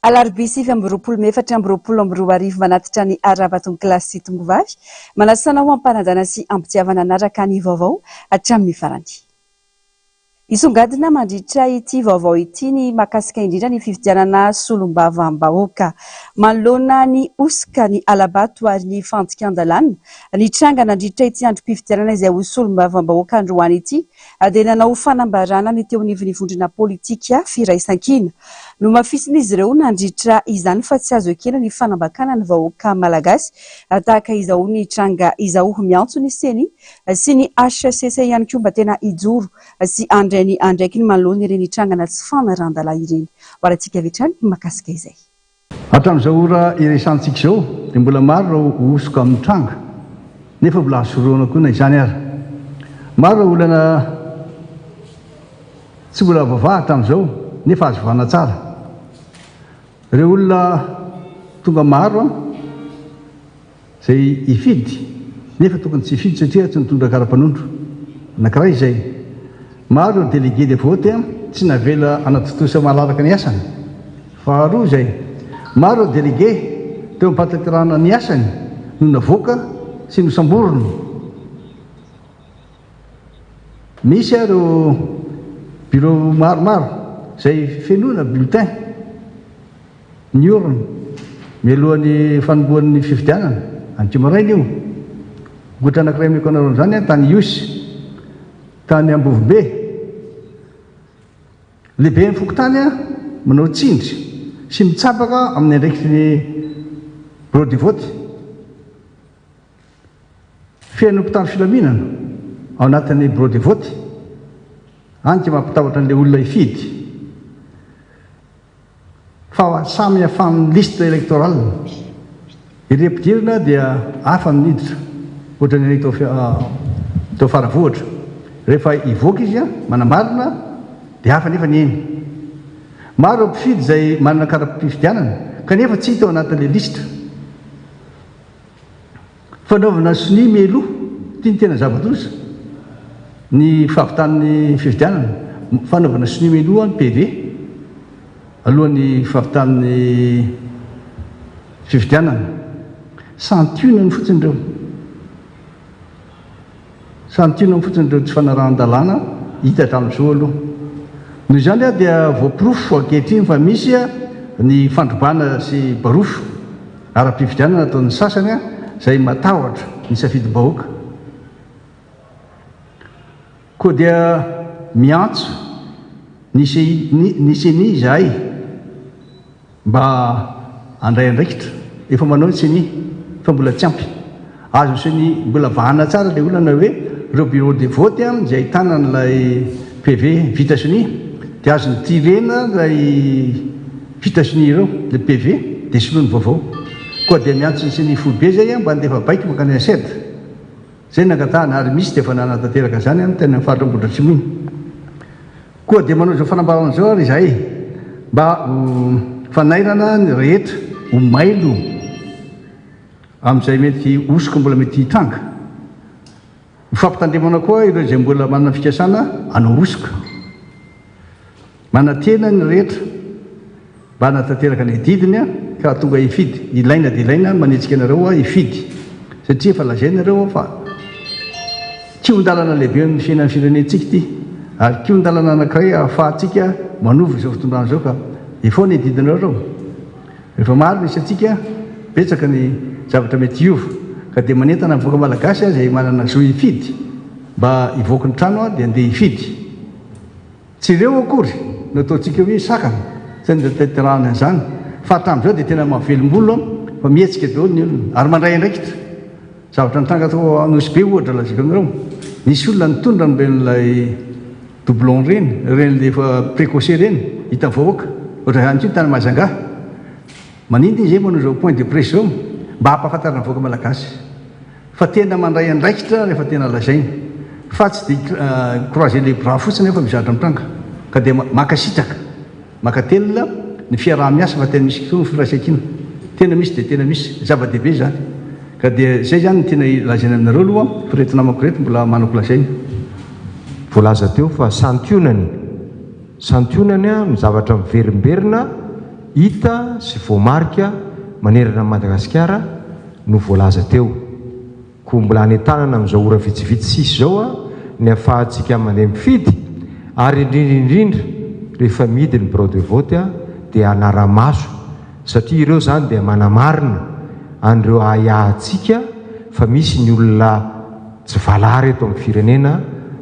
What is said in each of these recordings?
Alarobia 29 mey 2024 manatitra ny Arahaba Kilasy sy Tongovavy. Manasa anao am-panajana sy am-pitiavana hanaraka ny vaovao hatramin'ny farany. Hisongadina mandritra ity vaovao ity ny mahakasika indrindra ny fifidianana solombavambahoaka. Manoloana ny hosoka, ny hala-bato ary ny fandikan-dalàna nitranga nandritra ity androm-pifidianana izay ho solombavambahoaka androany ity dia nanao fanambarana ny teo anivon'ny vondrona politika Firaisankina. Nomafisin'izy ireo nandritra izany fa tsy azo ekena ny fanambakana ny vahoaka malagasy tahaka izao nitranga izao. Miantso ny Ceni sy ny hcc ihany koa mba tena hijoro sy handray ny andraikiny manoloana ireny trangana tsy fanarahan-dalàna ireny. Hoarantsika avy hatrany ny mahakasika izay. Hatramin'izao ora iresahantsika izao dia mbola maro ireo hosoka mitranga nefa mbola azo sorohana koa na izany aza. Maro ireo olana tsy mbola voavaha hatramin'izao nefa azo vahana tsara. Ireo olona tonga maro Izay hifidy nefa tokony tsy hifidy satria tsy nitondra kara-panondro. Anankiray izay. Maro ireo délégué de vote tsy navela hanatontosa malalaka ny asany. Faharoa izay. Maro ireo délégué teo am-pahatanterahana ny asany no navoaka sy nosamborina. Misy ireo bureau maromaro izay fenoina bulletin. Niorina, mialohan'ny fanombohan'ny fifidianana, anio maraina io. Ankoatra anankiray omeko anareo amin'izany, tany Ihosy, tany Ambovombe. Lehiben'ny fokontany manao tsindry sy mitsabaka amin'ny andraikitry ny bureau de vote. Feno mpitandro filaminana ao anatin'ny bureau de vote, any ka mampitahotra an'ilay olona hifidy. Fa samy hafa amin'ny liste électorale. Iry ampidirina dia hafa ny miditra. Ohatran'ny any tao Faravohitra. Rehefa hivoaka izy manamarina dia hafa nefa ny eny. Maro ireo mpifidy izay manana kara-pifidianana kanefa tsy hita ao anatin'ilay liste. Fanaovana sonia mialoha, ity no tena zava-doza, ny fahavitan'ny fifidianana, fanaovana sonia mialoha ny PV alohan'ny fahavitan'ny fifidianana. Santionany fotsiny ireo. Santionany fotsiny ireo tsy fanarahan-dalàna hita hatramin'izao aloha. Noho izany dia voaporofo ankehitriny fa misy ny fandrobana sy barofo ara-pifidianana ataon'ny sasany izay matahotra ny safidim-bahoaka. Koa dia miantso ny ceni izahay. Mba handray andraikitra. Efa manao ny ceni fa mbola tsy ampy. Azon'ny ceni mbola vahana tsara ilay olana hoe ireo bureau de vote izay ahitana an'ilay PV vita sonia dia azony tirena ilay vita sonia ireo, ilay PV, dia soloiny vaovao. Koa dia miantso ny ceni foibe izay mba handefa baiko mankany ACED. Izay no nangatahana ary misy dia efa nanatanteraka an'izany tany amin'ny faritra Ambohidratrimo iny. Koa dia manao izao fanambarana izao ary izahay mba ho fanairana ny rehetra ho mailo amin'izay mety hosoka mbola mety hitranga. Ho fampitandremana koa ireo izay mbola manana fikasana hanao hosoka. Manantena ny rehetra mba hanatanteraka ny adidiny ka hahatonga hifidy. Ilaina dia ilaina ny manetsika anareo hifidy satria efa lazainareo fa kihon-dalana lehibe amin'ny fiainan'ny firenentsika ity ary kihon-dalana anankiray ahafahantsika manova izao fitondrana izao ka efao ny adidinareo ireo. Rehefa maro ny isantsika, betsaka ny zavatra mety hiova ka dia manentana ny vahoaka malagasy izay manana zo hifidy mba hivoaka ny trano dia andeha hifidy. Tsy ireo akory no ataontsika hoe sakana tsy hanatanterahana an'izany fa hatramin'izao dia tena mahavelom-bolo fa mihetsika daholo ny olona ary mandray andraikitra. Zavatra nitranga tao Anosibe ohatra lazaiko anareo, nisy olona nitondra an'ireny doublon ireny, ireny le efa précoce ireny, hitan'ny vahoaka, ohatra ihany koa ny tany Mahajanga. Maninona izy manao izao point de presse izao mba hampahafantarana ny vahoaka malagasy. Fa tena mandray andraikitra rehefa tena lazaina. Fa tsy dia croiser les bras fotsiny nefa misy zavatra mitranga. Ka dia mankasitraka, mankatelina ny fiaraha-miasa fa tena misy koa ny firaisankina. Tena misy dia tena misy. Zava-dehibe izany. Ka dia izay izany no tiana lazaina aminareo aloha fa ireto namako ireto mbola manako lazaina. Voalaza teo fa santionany, santionany ny zavatra miverimberina. hita sy voamarika manerana an'i Madagasikara no voalaza teo. Koa mbola hanentanana amin'izao ora vitsivitsy sisa izao ny ahafahantsika mandeha mifidy ary indrindra indrindra rehefa mihidy ny birao de vote dia hanara-maso satria ireo izany dia manamarina an'ireo ahiahintsika fa misy ny olona tsy valahara eto amin'ny firenena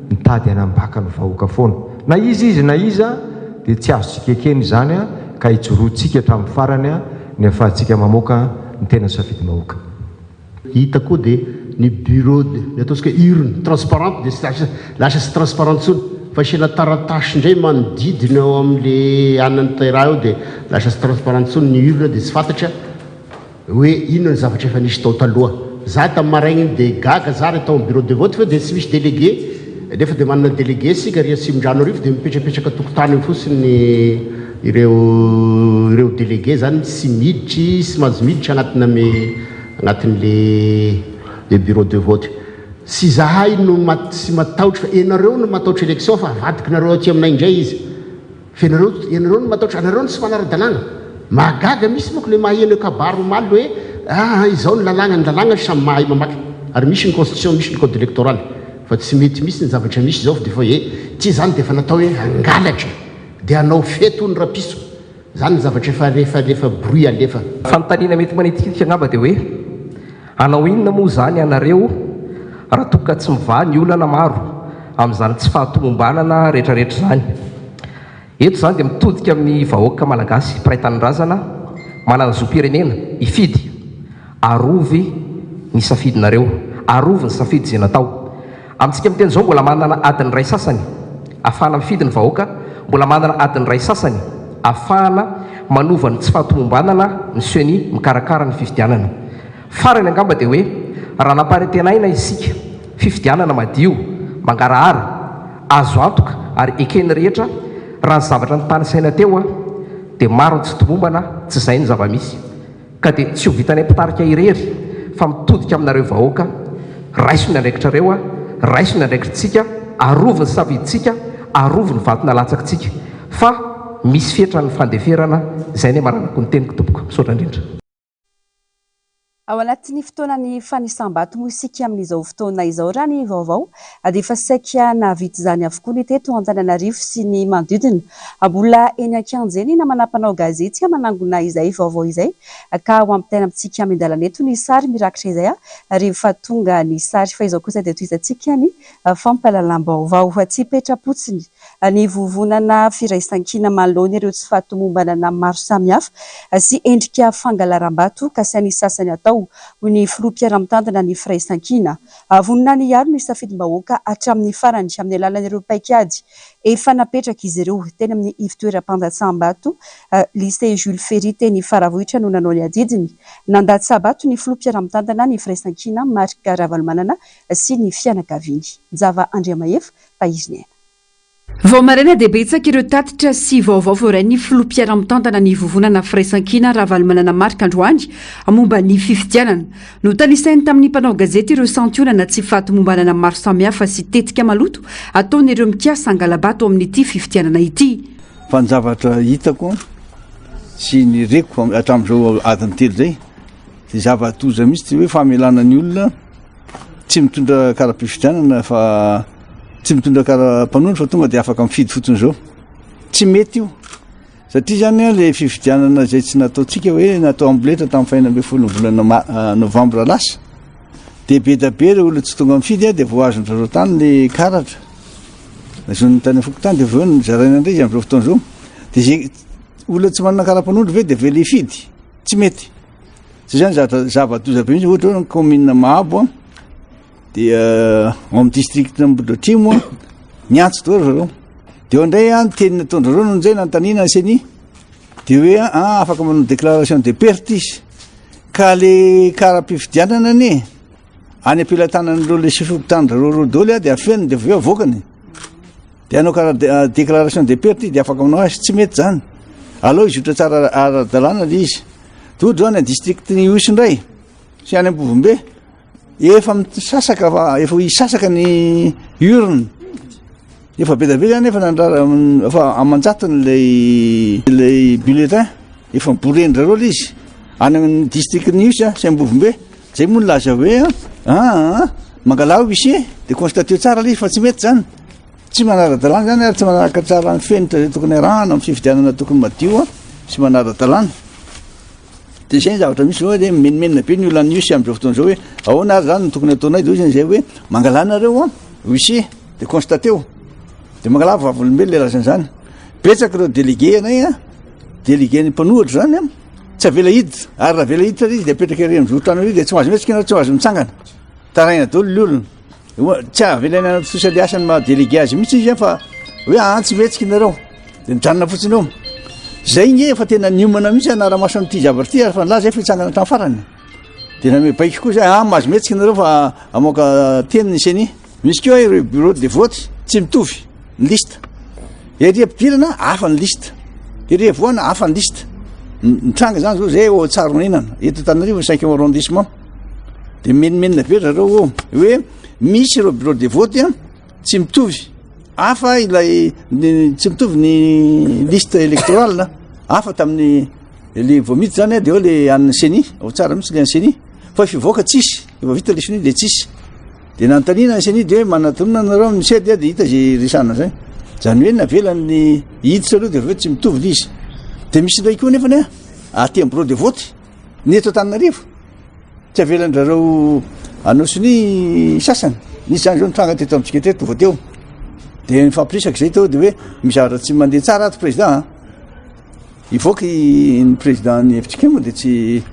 mitady hanambaka ny vahoaka foana. Na iza izy na iza dia tsy azontsika ekena izany ka hijoroantsika hatramin'ny farany ny ahafahantsika mamoaka ny tena safidim-bahoaka. Hita koa dia ny bureau ny ataontsika hoe urne transparente dia tsy lasa lasa tsy transparente intsony fa asiana taratasy indray manodidina ao amin'le anan'ny terrain eo dia lasa tsy transparente intsony ny urne dia tsy fantatra hoe inona ny zavatra efa nisy tao taloha. Za tamin'ny maraina iny dia gaga za ry tao amin'ny bureau de vote fa dia tsy misy délégué nefa dia manana délégué isika ry Atsimondrano-Arivo dia mipetrapetraka an-tokotany eo fotsiny ireo ireo délégué zany tsy miditry tsy mahazo miditra anatina anatin'le le bureau de vote. Tsy izahay no tsy matahotra fa ianareo no matahotra élection fa avadikinareo aty aminay indray izy. Fa ianareo ianareo no matahotra, anareo no tsy manara-dalàna. Mahagaga misy manko le maheno kabary omaly hoe aa izao ny lalàna, ny lalàna samy mahay mamaky ary misy ny constitution misy ny code électoral fa tsy mety mihitsy ny zavatra misy izao fa dia efa hoe ity izany dia efa natao hoe hangalatra dia hanao fety hono rapiso. Zany ny zavatra efa refa refa bruit alefa. Fanontaniana mety manitikitika angamba dia hoe, hanao inona moa izany ianareo raha toa ka tsy mivaha ny olana maro amin'izany tsy fahatomombanana rehetrarehetra izany? Eto izany dia mitodika amin'ny vahoaka malagasy mpiray tanindrazana manana zom-pirenena hifidy. Arovy ny safidinareo. Arovy ny safidy izay natao. Amintsika miteny izao mbola manana adiny iray sasany afahana mifidy ny vahoaka, mbola manana adiny iray sasany afahana manova ny tsy fahatomombanana ny ceni mikarakara ny fifidianana. Farany angamba dia hoe raha nampanantenaina isika fifidianana madio, mangarahara, azo antoka ary eken'ny rehetra, raha ny zavatra notanisaina teo dia maro ny tsy tomombana, tsy izay ny zava-misy. Ka dia tsy ho vitanay mpitarika irery fa mitodika aminareo vahoaka, raiso ny andraikitrareo a, raiso ny andraikitritsika, arovy ny safidintsika, arovy ny vato nalatsakitsika fa misy fetrany ny fandeferana, izay ny amaranako ny teniko tompoko, misaotra indrindra. Ao anatin'ny fotoanan'ny fanisam-bato moa isika amin'izao fotoana izao. Raha ny vaovao dia efa saika nahavita izany avokoa ny teto Antananarivo sy ny manodidina. Mbola eny an-kianja eny namana mpanao gazety manangona izay vaovao izay ka ho ampitaina amintsika miandalana eto ny sary mirakitra izay rehefa tonga ny sary. Fa izao kosa dia tohizantsika ny fampahalalam-baovao. Tsy hipetra-potsiny ny vovonana firaisankina manoloana ireo tsy fahatomombanana maro samihafa sy endrika fangalaram-bato kasain'ny sasany atao, hoy ny filoha mpiara-mitantana ny firaisankina. Vonona ny hiaro ny safidim-bahoaka hatramin'ny farany amin'ny alalan'ireo paikady efa napetrak'izy ireo teny amin'ny ivontoeram-pandatsaham-bato Lycée Jules Ferry teny Faravohitra no nanao ny adidiny. Nandatsa-bato ny filoha mpiara-mitantana ny firaisankina Marc Ravalomanana sy ny fianakaviany. Njava Andriamahefa, Tahirin'aina. Vao maraina dia betsaka ireo tatitra sy vaovao voarain'ny filoha mpiara-mitantana ny vovonana Firaisankina Ravalomanana Marc androany momba ny fifidianana. Notanisainy tamin'ny mpanao gazety ireo santionana tsy fahatomombanana maro samihafa sy tetika maloto ataon'ireo mikasa hangala-bato amin'ity fifidianana ity. Fa ny zavatra hitako sy ny reko hatramin'izao adiny telo izay dia zava-doza mihitsy ty hoe famelana ny olona tsy mitondra kara-pifidianana fa tsy mitondra kara-panondro fa tonga dia afaka mifidy fotsiny izao. Tsy mety io. Satria zany le fifidianana izay tsy nataontsika hoe natao amboletra tamin'ny fahenina ambin'ny folo volana ah, novambra lasa dia be da be ireo olona tsy tonga mifidy dia voahazon'ny zareo tany le karatra. Nazon'ny tany fokontany dia avy eo zaraina indray izy amin'izao fotoana izao. Dia izay olona tsy manana kara-panondro ve dia avela hifidy? Tsy mety. Zay zany zavatra zava-doza be mihitsy ohatra hoe ny commune Mahabo a dia ao amin'ny district Ambohidratrimo a miantso daholo zareo. De eo indray a ny teny nataon-dry zareo no njay nanontaniana ny CENI de hoe a afaka manao déclaration de perte izy ka le kara-pifidianana anie any am-pelatanan'ireo le sefo fokontany-dry zareo daholo a de afeniny de avy eo avoakany. Dia hanao karaha déclaration de perte izy dia afaka manao azy, tsy mety zany. Aleo hizotra tsara ara-dalàna le izy. Dodo any district ny Ihosy indray sy any Ambovombe efa misasaka fa efa hisasaka ny urne. Efa be dia be zany efa nandrara efa aman-jatony ilay ilay bulletin. Efa miboren-dry zareo ilay izy. Any amin'ny district-n'i Ihosy sy Ambovombe. Zay moa nilaza hoe aa mangalà huissier de constateo tsara ilay izy fa tsy mety zany. Tsy manara-dalàna zany ary tsy manaraka tsara ny fenitra izay tokony arahana amin'ny fifidianana tokony madio sy manara-dalàna. Dia izay ny zavatra misy hoe mimenomenona be ny olona any Ihosy amin'izao fotoana izao hoe ahoana ary zany no tokony ataonay dia hoy izay hoe mangalà nareo huissier de constateo de mangalà vavolombelona ilazana izany. Betsaka ireo délégué anay délégué ny mpanohitra zany an, tsy avela hiditra, ary raha avela hiditra izy de apetraka ery amin'ny zoron-trano ery de tsy mahazo mihetsika ianao, tsy mahazo mitsangana, taraina daholo ny olona, tsy avelany hanatosa le asany maha délégué azy mihitsy izy an fa hoe an tsy mihetsika ianareo, de mijanona fotsiny eo. Zay nge efa tena niomana mihitsy hanara-maso an'ity zavatra ity ary efa nilaza zay fa hitsangana hatramin'ny farany. De nanome baiko koa zay, an mahazo mihetsika ianareo fa hamoaka teny ny CENI. Misy koa ireo bureau de vote tsy mitovy ny liste. Ery ampidirana hafa ny liste. Ery avoahana hafa ny liste. Mitranga zany zao zay ao Tsaronenana, eto Antananarivo ny cinquième arrondissement. De mimenomenona be zareo ao hoe misy ireo bureau de vote tsy mitovy. Hafa ilay tsy mitovy ny liste électorale hafa tamin'ny le vao miditra zany de eo le an'ny CENI, ao tsara mihitsy le an'ny CENI. Fa fivoaka tsisy, efa vita le CENI de tsisy. Dia nanontaniana ny ceni dia hoe manatonona anareo amin'ny ced dia hita izay resahana izay. Izany hoe navelany hiditra aloha dia avy eo tsy mitovy ilay izy. Dia misy indray koa nefany a, aty amin'ny bureau de vote, ny eto Antananarivo, tsy avelan-dRareo hanao sonia sasany. Nisy izany izao nitranga teto amintsika teto vao teo. Dia nifampiresaka izay teo dia hoe misy zavatra tsy mandeha tsara ato président a. Hivoaka ny président ny FJKM dia tsy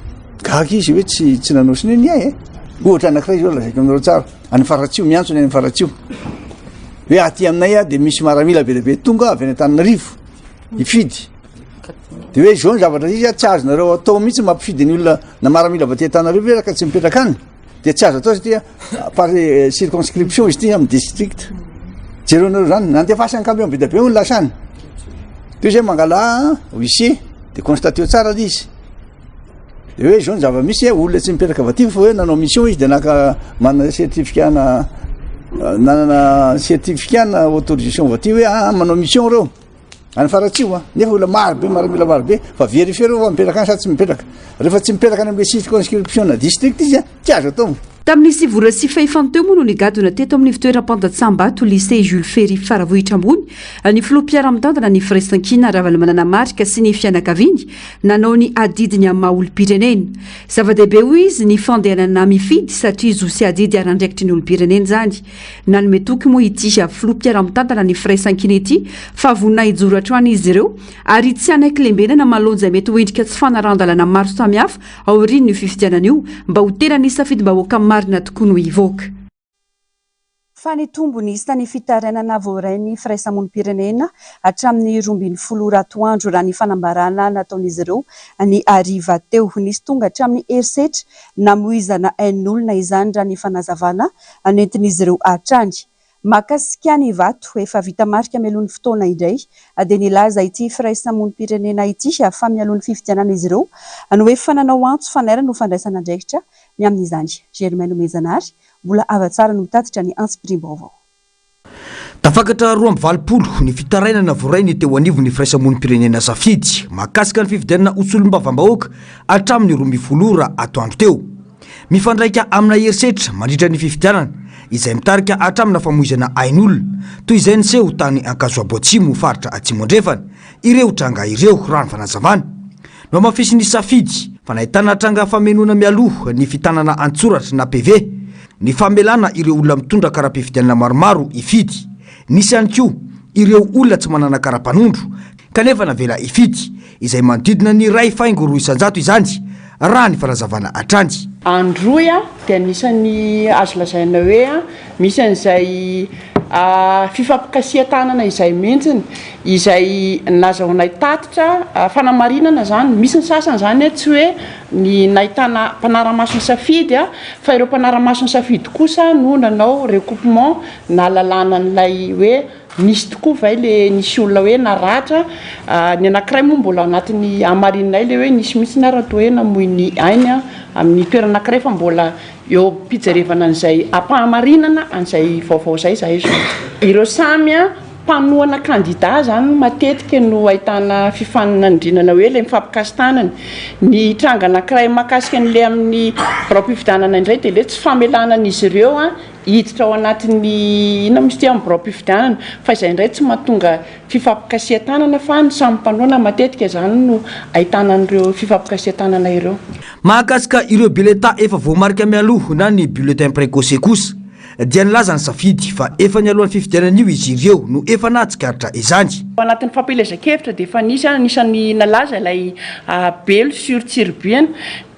gaga izy hoe tsy tsy nanao sonia ny ahy e. Ohatra anankiray izao lazaiko aminareo tsara, any Faratsiho, miantso ny any Faratsiho. Hoe aty aminay ah dia misy maramila be dia be tonga avy any Antananarivo hifidy. Dia hoe izao ny zavatra izy ah, tsy azonareo atao mihitsy mampifidy ny olona na maramila avy aty Antananarivo hoe ka tsy mipetraka any. Dia tsy azo atao satria par circonscription izy ity amin'ny district. Jereo nareo zany, nandefasany camion be dia be hono lasa any. Toy izay mangalà huissier, de constateo tsara le izy. De hoe zao ny zava-misy, olona tsy mipetraka avy aty fa hoe nanao mission izy de naka manana certificat na nanana certificat na autorisation avy aty hoe ah manao mission reo. Any Faratsiho a, nefa olona maro be, maramila maro be, fa vérifier reo fa mipetraka any sa tsy mipetraka. Rehefa tsy mipetraka any amin'ilay circonscription na district izy a, tsy azo atao. Tamin'ny 9:20 teo moa no nigadona teto amin'ny fitoeram-pandatsaham-bato Lycée Jules Ferry Faravohitra Ambony ny filoha mpiara-mitantana ny Firaisankina Ravalomanana Marc sy ny fianakaviany nanao ny adidiny amin'ny maha olom-pirenena. Zava-dehibe hoy izy ny fandehanana mifidy satria zo sy adidy ary andraikitry ny olom-pirenena izany. Nanome toky moa ity filoha mpiara-mitantana ny Firaisankina ity fa vonona hijoro hatrany izy ireo ary tsy hanaiky lembenana manoloana izay mety ho endrika tsy fanarahan-dalàna maro samihafa aorian'io fifidianana io mba ho tena ny safidim-bahoaka marina tokoa no hivoaka. Fa nitombo ny isan'ny fitarainana voarain'ny firaisamonim-pirenena hatramin'ny 12 ora atoandro raha ny fanambarana nataon'izy ireo ny hariva teo. Nisy tonga hatramin'ny herisetra namoizana ain'olona izany raha ny fanazavana nentin'izy ireo hatrany. Mahakasika ny vato efa vita marika mialoha ny fotoana indray dia nilaza ity firaisamonim-pirenena ity fa mialoha ny fifidianana izy ireo no efa nanao antso fanairana ho fandraisana andraikitra ny amin'izany. Germain Nomezanary, mbola hava-tsara no mitatitra ny antsipiriam-baovao. Tafakatra 82 ny fitarainana voarainy teo anivon'ny firaisamonim-pirenena Safidy mahakasika ny fifidianana ho solombavambahoaka hatramin'ny 12 ora atoandro teo. Mifandraika amina herisetra mandritra ny fifidianana izay mitarika hatramina famoizana ain'olona toy izay niseho tany Ankazoabo Atsimo faritra Atsimo Andrefana ireo tranga ireo raha ny fanazavana. Nohamafisin'ny Safidy fa nahitana tranga famenoana mialoha ny fitanana an-tsoratra na PV ny famelana ireo olona mitondra kara-pifidianana maromaro hifidy. Nisy ihany koa ireo olona tsy manana kara-panondro kanefa navela hifidy, izay manodidina ny 1.2% izany, raha ny fanazavana hatrany. Androy dia anisan'ny azo lazaina hoe misy an'izay fifampikasihan-tanana izay mihitsy, izay nazahoanay tatitra fanamarinana izany. Misy ny sasany izany tsy hoe ny nahitana mpanara-maso ny safidy fa ireo mpanara-maso ny safidy kosa no nanao recoupement nahalalana an'ilay hoe Nisy tokoa va le nisy olona hoe naratra, ny anakiray moa mbola anatin'ny hamarininay le hoe nisy mihitsy ary toa hoe namoy ny ainy amin'ny toerana anakiray fa mbola eo am-pijerevana an'izay ampahamarinana an'izay vaovao izay izahay izao. Ireo samy. Mpanohana kandida izany matetika no ahitana fifaninandrinana hoe ilay mifampikasi-tanana. Ny tranga anankiray mahakasika an'ilay amin'ny biraom-pifidianana indray dia ilay tsy famelana an'izy ireo hiditra ao anatin'ny inona moa izy ity amin'ny biraom-pifidianana fa izay indray tsy mahatonga fifampikasihan-tanana fa ny samy mpanohana matetika izany no ahitana an'ireo fifampikasihan-tanana ireo. Mahakasika ireo biletà efa voamarika mialoha na ny bulletin précoce kosa dia nilaza ny Safidy fa efa nialohan'ny fifidianana io izy ireo no efa nahatsikaritra izany. Ao anatin'ny fampielezan-kevitra dia efa nisy, anisan'ny nalaza ilay Belo sur Tsiribihina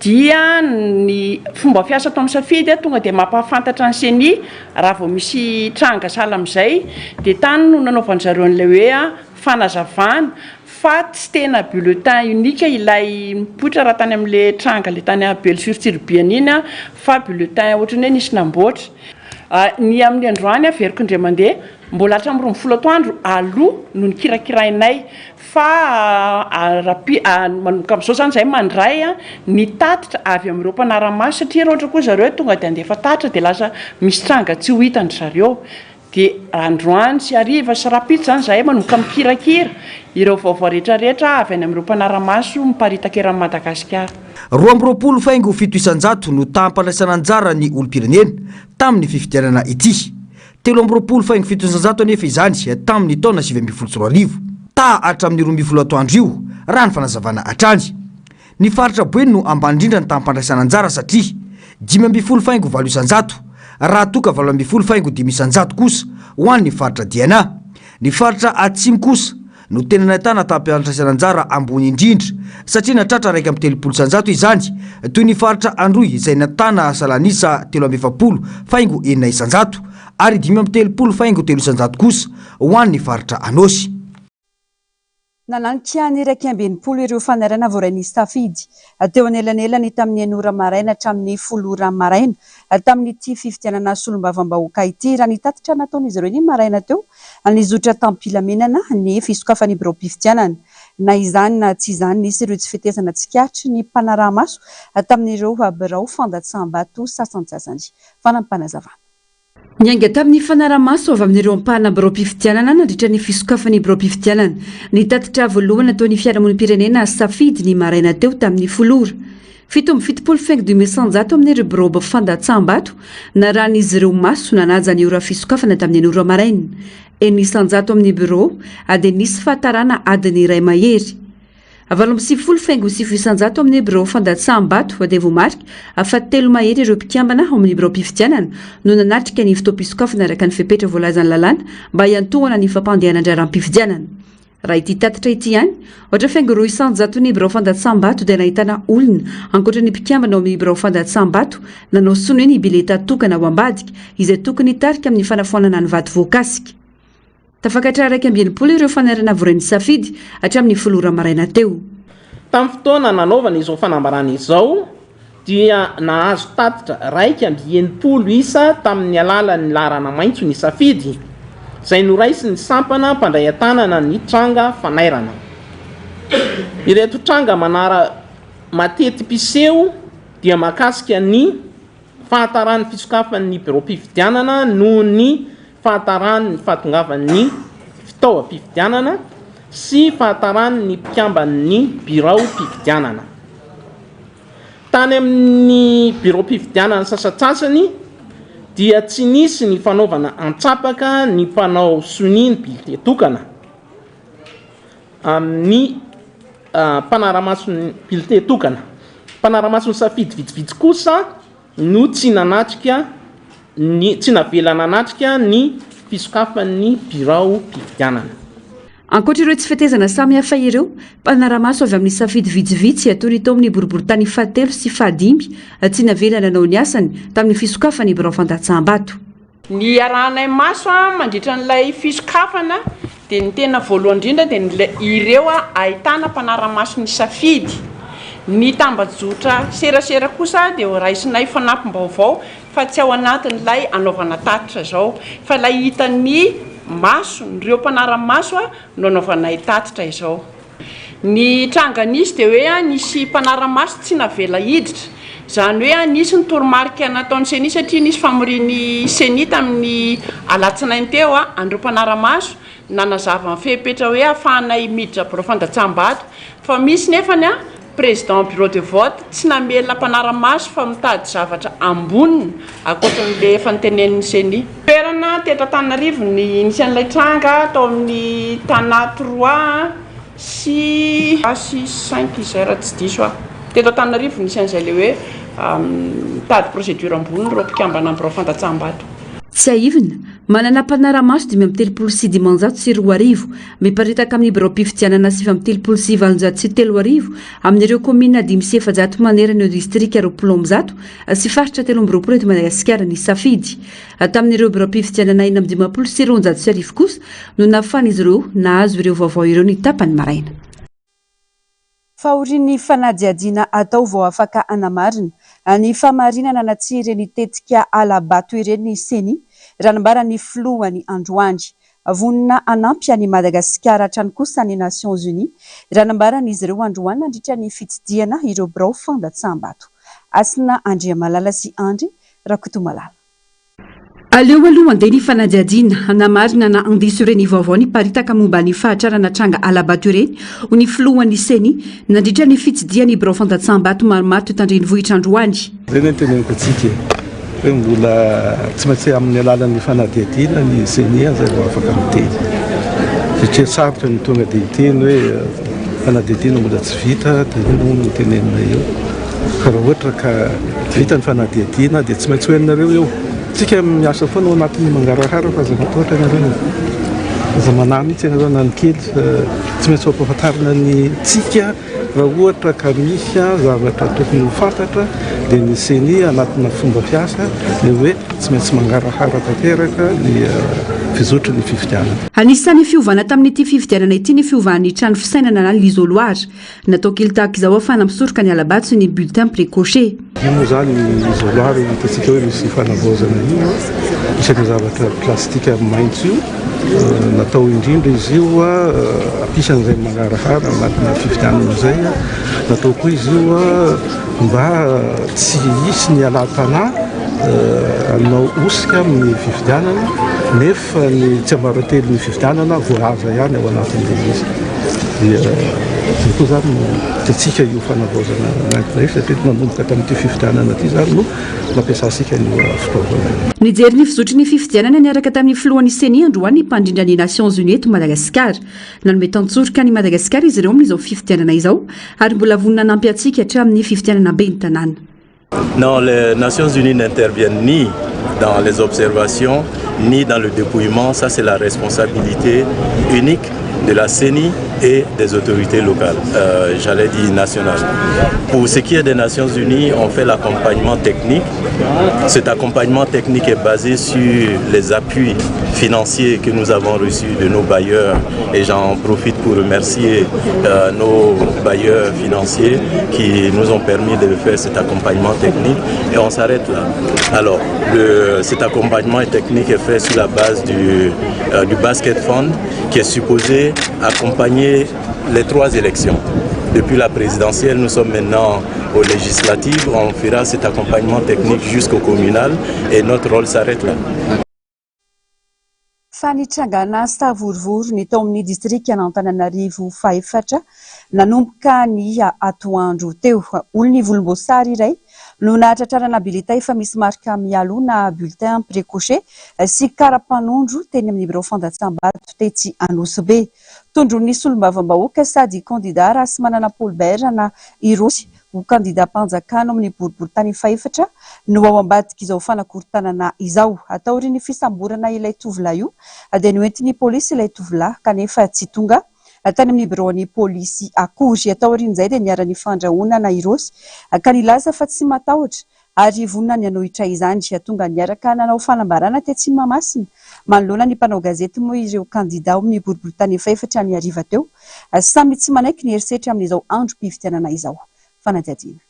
dia ny fomba fiasa atao amin'ny Safidy tonga dia mampahafantatra ny Ceni raha vao misy tranga sahala amin'izay dia tany no nanaovan-dry zareo an'ilay hoe fanazavana fa tsy tena bulletin unique ilay mipoitra raha tany amin'ilay tranga ilay tany Belo sur Tsiribihina iny fa bulletin ohatran'ny hoe nisy namboatra. Ny amin'ny androany averiko indray mandeha, mbola hatramin'ny 12 atoandro aloha no nikirakirainay fa raha manomboka amin'izao izany izahay mandray ny tatitra avy amin'ireo mpanara-maso satria raha ohatra koa zareo tonga dia handefa tatitra dia lasa misy tranga tsy ho hitan-dry zareo. Dia androany sy hariva sy rahampitso izany izahay manomboka mikirakira ireo vaovao rehetra rehetra avy any amin'ireo mpanara-maso miparitaka eran'i Madagasikara. 22,7% no taham-pandraisana anjara ny olom-pirenena tamin'ny fifidianana ity. 23,7% anefa izany tamin'ny taona 2019. Taha hatramin'ny 12 atoandro io, raha ny fanazavana hatrany. Ny faritra Boeny no ambany indrindra ny taham-pandraisana anjara satria 15,8% raha toa ka 18,5% kosa ho an'ny faritra Diana. Ny faritra Atsimo kosa no tena nahitana taham-pandraisana anjara ambony indrindra satria nahatratra 31% izany toy ny faritra Androy izay natana salanisa 43,6% ary 35,3% kosa ho an'ny faritra Anôsy. Nananika ny 61 ireo fanairana voarain'ny Safidy teo anelanelany tamin'ny enina ora maraina hatramin'ny folo ora maraina tamin'ity fifidianana solombavambahoaka ity. Raha ny tatitra nataon'izy ireo ny maraina teo, nizotra tamim-pilaminana ny fisokafan'ny biraom-pifidianana. Na izany na tsy izany, nisy ireo tsy fetezana tsikaritry ny mpanaraha-maso tamin'ireo birao fandatsaham-bato sasantsasany. Fanampim-panazavana. Niainga tamin'ny fanaraha-maso avy amin'ireo ampahana biraom-pifidianana nandritra ny fisokafan'ny biraom-pifidianana ny tatitra voalohany nataon'ny fiarahamonim-pirenena Safidy ny maraina teo tamin'ny folo ora. 77,5 amin'ireo birao fandatsaham-bato narahan'izy ireo maso nanaja ny ora fisokafana tamin'ny enina ora maraina. 6% amin'ny birao dia nisy fahatarana adiny iray mahery. 98,9% amin'ny birao fandatsaham-bato dia voamarika fa telo mahery ireo mpikambana ao amin'ny biraom-pifidianana no nanatrika ny fotoam-pisokafana araka ny fepetra voalazan'ny lalàna mba hiantohana ny fampandehanan-draharaham-pifidianana. Raha ity tatitra ity ihany, ohatra faingo roa isan-jaton'ny birao fandatsaham-bato dia nahitana olona ankoatra ny mpikambana ao amin'ny birao fandatsaham-bato nanao sonia ny bileta tokana ao ambadika izay tokony hitarika amin'ny fanafoanana ny vato voakasika. Tafakatra 61 ireo fanairana voarain'ny Safidy hatramin'ny folo ora maraina teo. Tamin'ny fotoana nanaovana izao fanambarana izao dia nahazo tatitra 61 isa tamin'ny alalan'ny laharana maitso ny Safidy, izay noraisin'ny sampana mpandray an-tanana ny tranga fanairana. Ireto tranga manara mateti-piseho dia mahakasika ny fahataran'ny fisokafan'ny biraom-pifidianana noho ny fahataran'ny fahatongavan'ny fitaovam-pifidianana sy fahataran'ny mpikamban'ny biraom-pifidianana. Tany amin'ny biraom-pifidianana sasantsasany dia tsy nisy ny fanaovana antsapaka ny mpanao sonia ny bilite tokana amin'ny mpanara-maso ny bilite tokana. Mpanara-maso ny safidy vitsivitsy kosa no tsy nanatrika ny tsy navela nanatrika ny fisokafan'ny biraom-pifidianana. Ankoatra ireo tsy fetezana samihafa ireo, mpanara-maso avy amin'ny safidy vitsivitsy toy ny tao amin'ny boriborintany fahatelo sy fahadimy tsy navela nanao ny asany tamin'ny fisokafan'ny birao fandatsaham-bato. Ny arahanay maso mandritra an'ilay fisokafana dia ny tena voalohany indrindra dia ny ireo ahitana mpanara-maso ny safidy. Ny tambajotra serasera kosa dia ho raisinay fanampim-baovao fa tsy ao anatin'ilay anaovana tatitra izao fa ilay hitan'ny mason'ireo mpanara-maso no anaovanay tatitra izao. Ny tranga nisy dia hoe nisy mpanara-maso tsy navela hiditra. Izany hoe nisy ny toromarika nataon'ny Ceni satria nisy famorian'ny Ceni tamin'ny alatsinainy teo an'ireo mpanara-maso nanazava ny fepetra hoe ahafahanay miditra birao fandatsaham-bato fa misy nefany président bureau de vote tsy namela mpanara-maso fa mitady zavatra amboniny ankoatran'ilay efa notenenin'ny Ceni. Toerana teto Antananarivo ny nisy an'ilay tranga tao amin'ny Tana trois sy sy cinq izay raha tsy diso aho. Teto Antananarivo nisy an'izay ilay hoe mitady procédure amboniny ireo mpikambana amin'ny birao fandatsaham-bato. Tsiahivina, manana mpanara-maso 2035 miparitaka amin'ny biraom-pifidianana 3839 amin'ireo kaominina 405 manerana ireo distrika 120 sy faritra 23 eto Madagasikara ny safidy. Tamin'ireo biraom-pifidianana 1256 kosa no nahafahan'izy ireo nahazo ireo vaovao ireo ny tapany maraina. Fahorian'ny fanadihadiana atao vao afaka hanamarina ny fahamarinana na tsia ireny tetika hala-bato ireny ny Ceni, raha nambaran'ny filohany androany. Vonona hanampy an'i Madagasikara hatrany kosa ny Nations Unies, raha nambaran'izy ireo androany nandritra ny fitsidihana ireo birao fandatsaham-bato. Hasina Andriamalala sy Andry Rakotomalala. Aleo aloha handeha ny fanadihadiana hanamarina na handiso ireny vaovao niparitaka momba ny fahatrarana tranga hala-bato ireny, hoy ny filohan'ny Ceni, nandritra ny fitsidihany birao fandatsaham-bato maromaro teto an-drenivohitra androany. Izay no teneniko antsika e, hoe mbola tsy maintsy amin'ny alalan'ny fanadihadiana ny Ceni izay vao afaka miteny, satria sarotra ny tonga dia hiteny hoe fanadihadiana mbola tsy vita dia inona moa no tenenina eo. Fa raha ohatra ka vita ny fanadihadiana dia tsy maintsy ho henonareo eo. Tsika miasa foana ao anatin'ny mangarahara fa aza matahotra ianareo. Aza manahy mihitsy ianareo na ny kely fa tsy maintsy ho ampahafantarina ny tsika raha ohatra ka misy zavatra tokony ho fantatra dia ny ceni anatina fomba fiasa ny hoe tsy maintsy mangarahara tanteraka ny fizotry ny fifidianana. Anisan'ny fiovana tamin'ity fifidianana ity ny fiovan'ny trano fisainana na l'isoloir. Natao kely tahaka izao ahafahana misoroka ny hala-bato sy ny bulletin précoché. Io moa izany isoloir io hitantsika hoe misy fanavaozana io, isan'io zavatra plastika maitso io, natao indrindra izy io hampisy an'izay mangarahara anatina fifidianana izay, natao koa izy io mba tsy hisy ny halam-panahy hanao hosika amin'ny fifidianana nefa Fa ny tsiambaratelon'ny fifidianana voalaza ihany ao anatin'ilay izy. Dia izay koa izany no tiantsika io fanavaozana nentina io satria nanomboka tamin'ity fifidianana ity izany no nampiasantsika an'io fitaovana io. Nijery ny fizotry ny fifidianana niaraka tamin'ny filohan'ny Ceni androany ny mpandrindra ny Nations Unies eto Madagasikara. Nanome tantsoroka an'i Madagasikara izy ireo amin'izao fifidianana izao ary mbola vonona hanampy antsika hatramin'ny fifidianana ben'ny tanàna. Non, les Nations Unies n'interviennent ni dans les observations ni dans le dépouillement. Ça, c'est la responsabilité unique de la CENI et des autorités locales, euh, j'allais dire nationales. Pour ce qui est des Nations Unies, on fait l'accompagnement technique. Cet accompagnement technique est basé sur les appuis financiers que nous avons reçus de nos bailleurs et j'en profite pour remercier euh, nos bailleurs financiers qui nous ont permis de faire cet accompagnement technique et on s'arrête là. Alors, le, cet accompagnement technique est fait sur la base du, euh, du Basket Fund qui est supposé accompagner les trois élections. Depuis la présidentielle, nous sommes maintenant aux législatives. On fera cet accompagnement technique jusqu'au communal et notre rôle s'arrête là. Fa nitrangana savorovoro ny tao amin'ny distrikan'Antananarivo fahefatra nanomboka ny atoandro teo. Olon'ny volomboasary iray no nahatratrarana bileta efa misy marika mialoha na bulletin précoché sy kara-panondro teny amin'ny birao fandatsaham-bato tetsy Anosibe. Tondroin'ny solombavambahoaka sady kandida Rahasimanana Paul Bert na i Rossy ho kandidam-panjakana ao amin'ny boriborintany fahefatra no ao ambadik'izao fanakorontanana izao. Taorian'ny fisamborana ilay tovolahy io dia noentin'ny polisy ilay tovolahy kanefa tsy tonga tany amin'ny biraon'ny polisy akory. Taorian'izay dia niharan'ny fandrahonana i Rossy ka nilaza fa tsy matahotra ary vonona ny hanohitra izany. Tonga niaraka nanao fanambarana tetsy Mahamasina manoloana ny mpanao gazety moa ireo kandida ao amin'ny boriborintany fahefatra ny hariva teo. Samy tsy manaiky ny herisetra amin'izao androm-pifidianana izao. Fanadihadiana.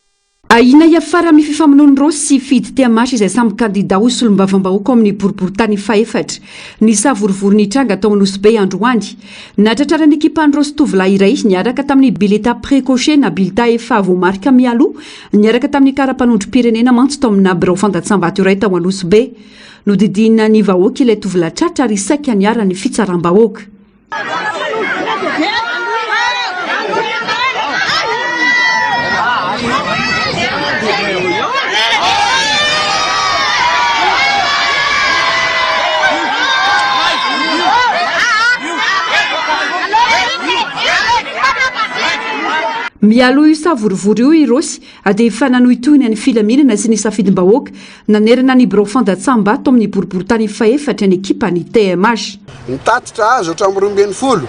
Ahiana hiafara amin'ny fifamonoan'i Rossy sy Fidy TMH izay samy kandida ho solombavambahoaka ao amin'ny boriborintany fahefatra. Ny savorovoro nitranga tao Anosibe androany. Nahatratraran'ny ekipan'i Rossy tovolahy iray niaraka tamin'ny bileta précoché na bileta efa voamarika mialoha niaraka tamin'ny kara-panondrom-pirenena mantsy tao amina birao fandatsam-bato iray tao Anosibe. Nodidina ny vahoaka ilay tovolahy tratra ary saika niharan'ny fitsaram-bahoaka. Mialoha io savorovoro io i Rossy dia efa nanohitohina ny filaminana sy ny safidim-bahoaka nanerana ny birao fandatsaham-bato amin'ny boriborintany fahefatra ny ekipan'ny TMH. Ny tatitra azo hatramin'ny 12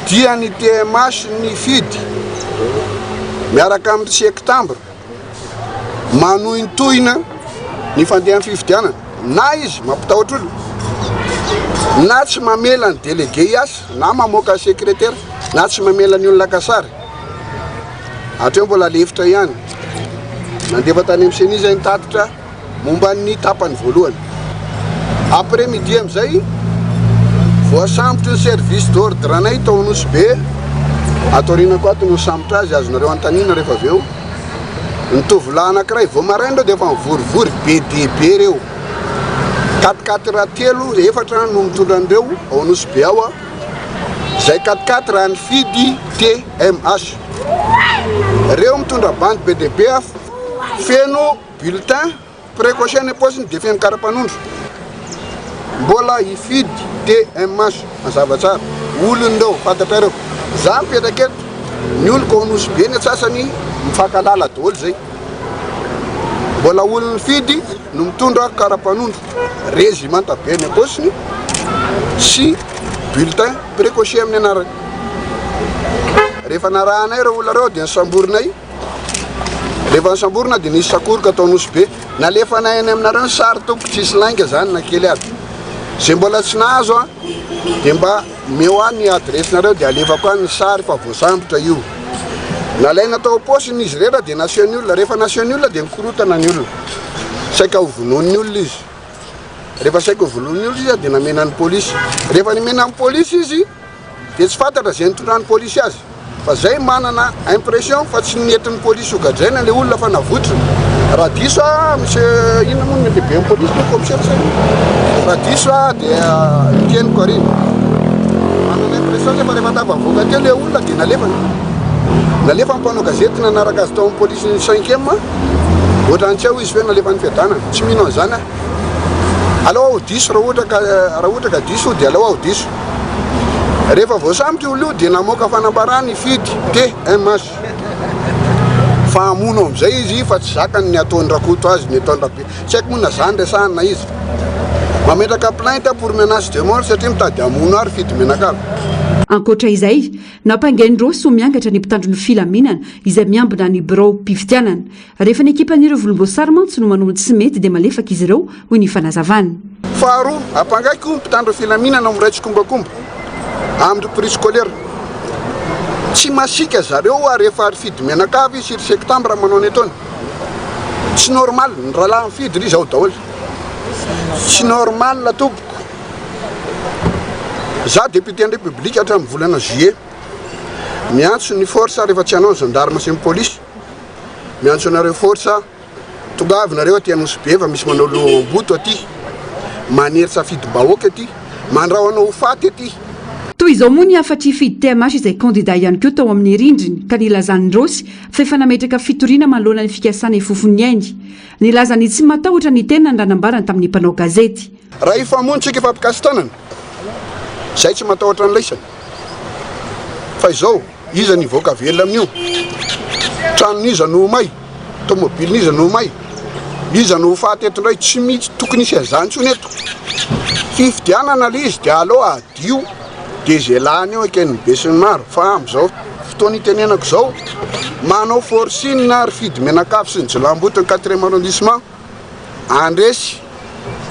dia ny TMH nifidy miaraka amin'ny sektambra manohintohina ny fandehan'ny fifidianana na izy mampitahotra olona na tsy mamela ny délégué hiasa na mamoaka sekretera na tsy mamela ny olona haka sary. Hatreo mbola lefitra ihany. Nandefa tany amin'ny CENI izay ny tatitra. Momba ny tapany voalohany. Après midi amin'izay, voasambotry ny service d'ordre anay tao Nosy Be, ato aorianako ato no nisambotra azy, azonareo anontaniana rehefa avy eo. Ny tovolahy anankiray, vao maraina ireo dia efa mivorivory be dia be ireo. Quatre quatre telo, efatra no mitondra an'ireo ao Nosy Be ao. Izay quatre quatre nifidy TMH. Ireo mitondra bandy be dia be feno. Bulletin précoché any am-paosiny dia feno kara-panondro. Mbola hifidy TMH mazava tsara. Olona ireo, fantatrareo. Za mipetraka eto, ny oloko ao Nosy Be ny antsasany mifankahalala daholo zay. Mbola olona nifidy no mitondra kara-panondro régimenta be any am-paosiny sy bulletin précoché amin'ny anarany. Rehefa narahanay ireo olona ireo dia nosamborinay. Rehefa nosamborina dia nisy sakoroka tao Nosy Be. Nalefanay any aminareo ny sary tompoko, tsisy lainga zany na kely aby. Zay mbola tsy nahazo an, dia mba omeo ahy ny adiresinareo dia alefako any ny sary fa voasambotra io. Nalaina tao am-paosiny izy rehetra dia naseho ny olona. Rehefa naseho ny olona dia nikorotana ny olona. Saika ho vonoin'ny olona izy. Rehefa saika ho vonoin'ny olona izy dia namena ny polisy. Rehefa nomena ny polisy izy dia tsy fantatra izay nitondran'ny polisy azy fa zay manana impression fa tsy nentin'ny polisy ho gadraina le olona fa navotriny. Raha diso aho monsieur inona moa ny lehiben'ny polisy moa commissaire sa inona? Raha diso aho dia teniko aoriana. Manana impression zay fa rehefa tafavoaka teo le olona dia nalefany. Nalefa ny mpanao gazety nanaraka azy tao amin'ny polisy ny cinquième ohatran'ny tsy ao izy hoe nalefan'ny fiadanana. Tsy mino an'izany aho. Aleo aho diso raha ohatra ka raha ohatra ka diso dia aleo aho diso. Rehefa voasambotra io olona io dia namoaka fanambarana hifidy TMH fa hamono amin'izay izy fa tsy zakany ny ataon'i Rakoto azy, ny ataon'i Rabe. Tsy haiko moa na zany resahany na iza. Mametraka plainte pour menace de mort satria mitady hamono ahy ry Fidy Menakalo. Ankoatra izay, nampangain'i Rossy ho miangatra ny mpitandro ny filaminana izay miambina ny biraom-pifidianana. Rehefa ny ekipan'ireo volomboasary mantsy no manao ny tsy mety dia malefaka izy ireo, hoy ny fanazavany. Faharoa, ampangaiko ny mpitandro filaminana ho miray tsikombakomba amin'ny prix scolaire. Tsy masiaka zareo ary efa ry Fidy mianakavy sy ry Septambra manao ny ataony. Tsy normal, ny rahalahin'i Fidy ry zao daholo. Tsy normal tompoko. Za député-n'ny République hatramin'ny volana juillet. Miantso ny force rehefa tsy hanao ny gendarme sy ny police. Miantso anareo force aho, tongava nareo aty Anosibe fa misy manao loham-boto aty, manery safidim-bahoaka aty, mandrahona ho faty aty. Toy izao moa ny hafatr'i Fidy TMH izay kandida ihany koa tao amin'ny rindriny ka nilazan'i Rossy fa efa nametraka fitoriana manoloana ny fikasana hifofon'ny ainy. Nilaza ny tsy matahotra ny tenany raha nambarany tamin'ny mpanao gazety. Raha hifamono tsika hifampikasi-tanana, izay tsy matahotra an'laisany. Fa izao. Iza no hivoaka velona amin'io? Tranon'iza no ho may? Tomobilin'iza no ho may? Iza no ho faty eto indray? Tsy misy tokony hisy an'izany intsony eto. Fifidianana ilay izy dia aleo hadio dia izay lany eo eken'ny besinimaro fa amin'izao fotoana itenenako izao manao forcing ry Fidy Menakavy sy ny jiolahimboto ny quatrième arrondissement handresy.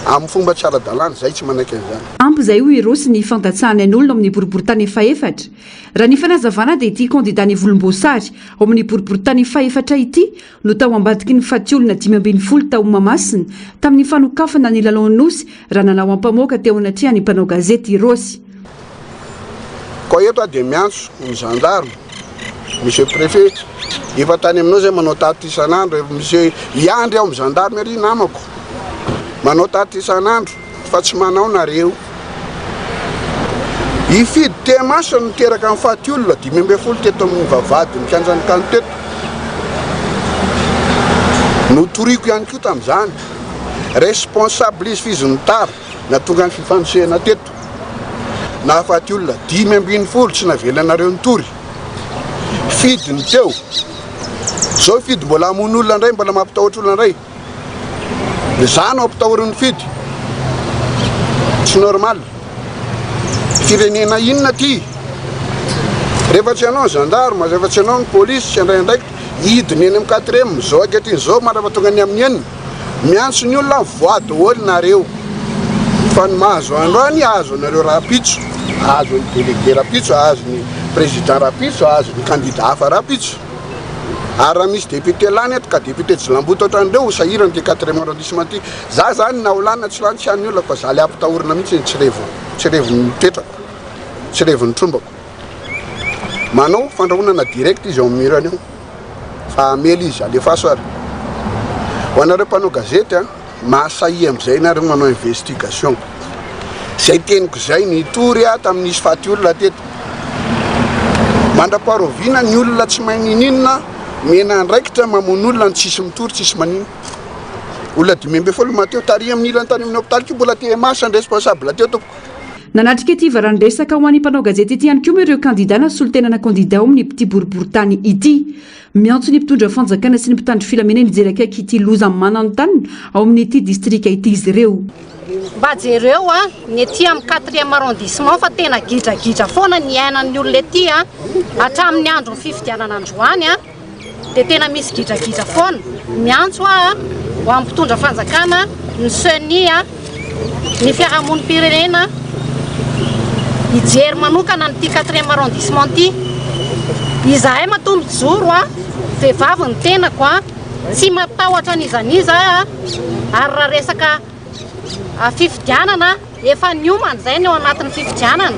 Amin'ny fomba tsy ara-dalàna, izahay tsy manaiky an'izany. Ampy izay hoy i Rossy ny fandatsahana ain'olona ao amin'ny boriborintany fahefatra. Raha ny fanazavana dia ity kandida ny volomboasary ao amin'ny boriborintany fahefatra ity no tao ambadiky ny faty olona 15 tao Mahamasina tamin'ny fanokafana ny lalaon'ny Nosy raha nanao ampamoaka teo anatrehan'ny mpanao gazety i Rossy. Koa eto aho dia miantso ny gendarme, monsieur préfet, efa tany aminao zay manao tatitra isan'andro, monsieur hiandry aho amin'ny gendarme ry namako, manao tatitra isan'andro fa tsy manao nareo. Hifidy Temaso no niteraka ny faty olona 15 teto amin'ny vavahadin'ny kianjan'ny Kanto teto. Notoriko ihany koa tamin'izany. Responsable izy f'izy no tara nahatonga ny fifanosehana teto. Nahafaty olona 15 tsy navelanareo nitory. Fidy ny teo. Zao fidy mbola hamono olona indray, mbola mampitahotra olona indray. Za no ampitahorin'ny fidy. Tsy normal. Firenena inona ty? Rehefa tsy anao ny gendarme, rehefa tsy anao ny polisy, tsy handray andraikitra, hidina eny amin'ny quatrième, zao ankehitriny zao mandrapa tonga ny amin'ny enina. Miantso ny olona aho, voa daholo nareo. Fa ny mahazo androany, hahazo anareo rahampitso, hahazo ny délégué rahampitso, hahazo ny président rahampitso, hahazo ny candidat hafa rahampitso. Ary raha misy député lany eto ka député jilamboto ohatran'ireo ho sahirana ity quatrième arrondissement ity. Za zany na ho lany na tsy lany tsy an'ny olona fa za le ampitahorina mihitsy tsy revo tsy revon'ny toetrako, tsy revon'ny trombako. Manao fandrahonana direct izy ao amin'ny mur-ny ao fa hamely izy, alefaso ary. Ho anareo mpanao gazety a, mahasahiha amin'izay nareo manao investigation. Zay teniko zay, nitory aho tamin'ny nisy faty olona teto. Mandra-paharoviana ny olona tsy mahay niniana mena andraikitra mamono olona ny tsisy mitory tsisy manino. Olona 15 maty teo tary amin'ny ilany tany amin'ny hopitaly koa mbola TMH ny responsable teo tompoko. Nanatrika ity valan-dresaka ho an'ny mpanao gazety ity ihany koa moa ireo kandida na solontenana kandida ao amin'ity boriborintany ity. Miantso ny mpitondra fanjakana sy ny mpitandro filaminana hijery akaiky ity loza mananontanona ao amin'ity distrika ity izy ireo. Mba jereo a, ny ety amin'ny quatrième arrondissement fa tena gidragidra foana ny iainan'ny olona ety a, hatramin'ny andron'ny fifidianana androany a, dia tena misy gidragidra foana. Miantso aho a, ho an'ny mpitondra fanjakana, ny ceni a, ny fiarahamonim-pirenena hijery manokana an'ity quatrième arrondissement ity. Izahay matoa mijoro a, vehivavy ny tenako a, tsy matahotra an'iza n'iza aho a, ary raha resaka fifidianana efa niomana izay ny ao anatin'ny fifidianana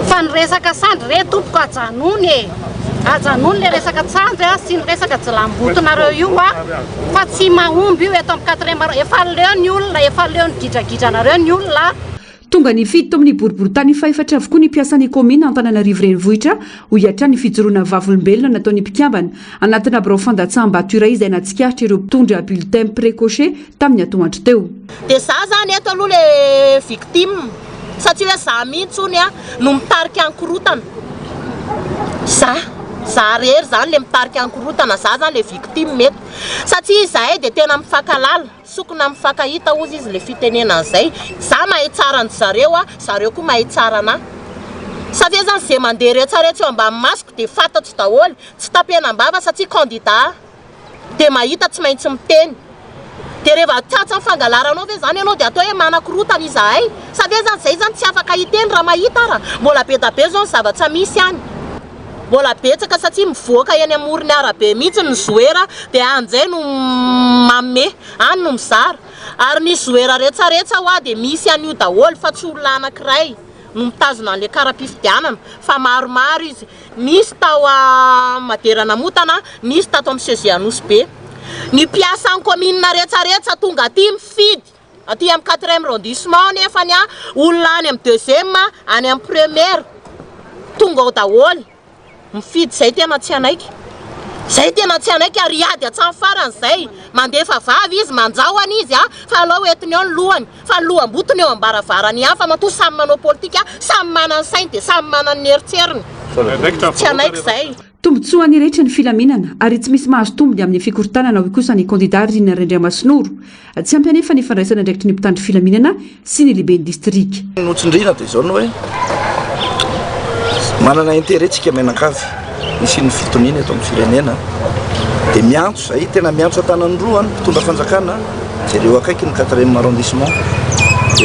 fa ny resaka sandry re tompoko ajanony e! Ajanony le resaka tsandry a sy ny resaka jilambotonareo io a fa tsy mahomby io eto amin'ny quatrième arrondissement efa leo ny olona efa leo ny gidragidranareo ny olona a. Tonga nifidy tao amin'ny boriborintany fahefatra avokoa ny mpiasan'ny kaominina Antananarivo Renivohitra, hoy hatrany ny fijoroana vavolombelona nataon'ny mpikambana anatina birao fandatsaham-bato iray izay nahatsikaritra ireo mpitondra bulletin précoché tamin'ny atoandro teo. Dia za zany eto aloha le victime satria hoe za mihitsy hono a no mitarika ny korotana, za, za rery zany le mitarika ny korotana, za zany le victime eto satria izahay dia tena mifankalala, sokina mifankahita hozy izy le fitenenana zay, za mahay tsara an-dry zareo a, zareo koa mahay tsara anah, satria zany ze mandeha retsaretsa eo ambany masoko dia fantatro daholo, tsy tapenam-bava satria candidat. dia mahita tsy maintsy miteny. Dia reva tratran'ny fangalaranao ve zany ianao dia atao hoe manakorotana izahay? Sa ve zany zay zany tsy afaka hiteny raha mahita ara? Mbola be da be zao ny zavatra misy any. Mbola betsaka satria mivoaka eny amoron'ny arabe mihitsy ny zoera dia any zay no manome, any no mizara. Ary ny zoera retsaretsa hoa dia misy an'io daholo fa tsy olona anakiray no mitazona an'le kara-pifidianana fa maromaro izy. Nisy tao Madera Namotana, nisy tato amin'ny CEG Anosibe. Ny mpiasan'ny kaominina retsaretsa tonga aty mifidy, aty amin'ny quatrième arrondissement nefany olona any amin'ny deuxième, any amin'ny première, tonga ao daholo mifidy, izay tena tsy hanaiky. Izay tena tsy hanaiky ary hiady hatramin'ny farany izay. Mandefa vava izy, manjahona izy fa alao entiny eo ny lohany. Fa ny loham-botony eo am-baravarany ihany fa matoa samy manao politika, samy manana ny sainy dia samy manana ny eritseriny. Tsy hanaiky izay. Tombontsoan'ny rehetra ny filaminana ary tsy misy mahazo tombony amin'ny fikorontanana hoy kosa ny kandida Rina Randriamasinoro. Tsy ampy anefa ny fandraisana andraikitry ny mpitandro filaminana sy ny lehiben'ny distrika. Ny notsindriana dia izao ny hoe manana intérêt tsika mianakavy hisian'ny fitoniana eto amin'ny firenena dia miantso izay tena miantso an-tanan'ny roa ny mpitondra fanjakana. Jereo akaiky ny quatrième arrondissement.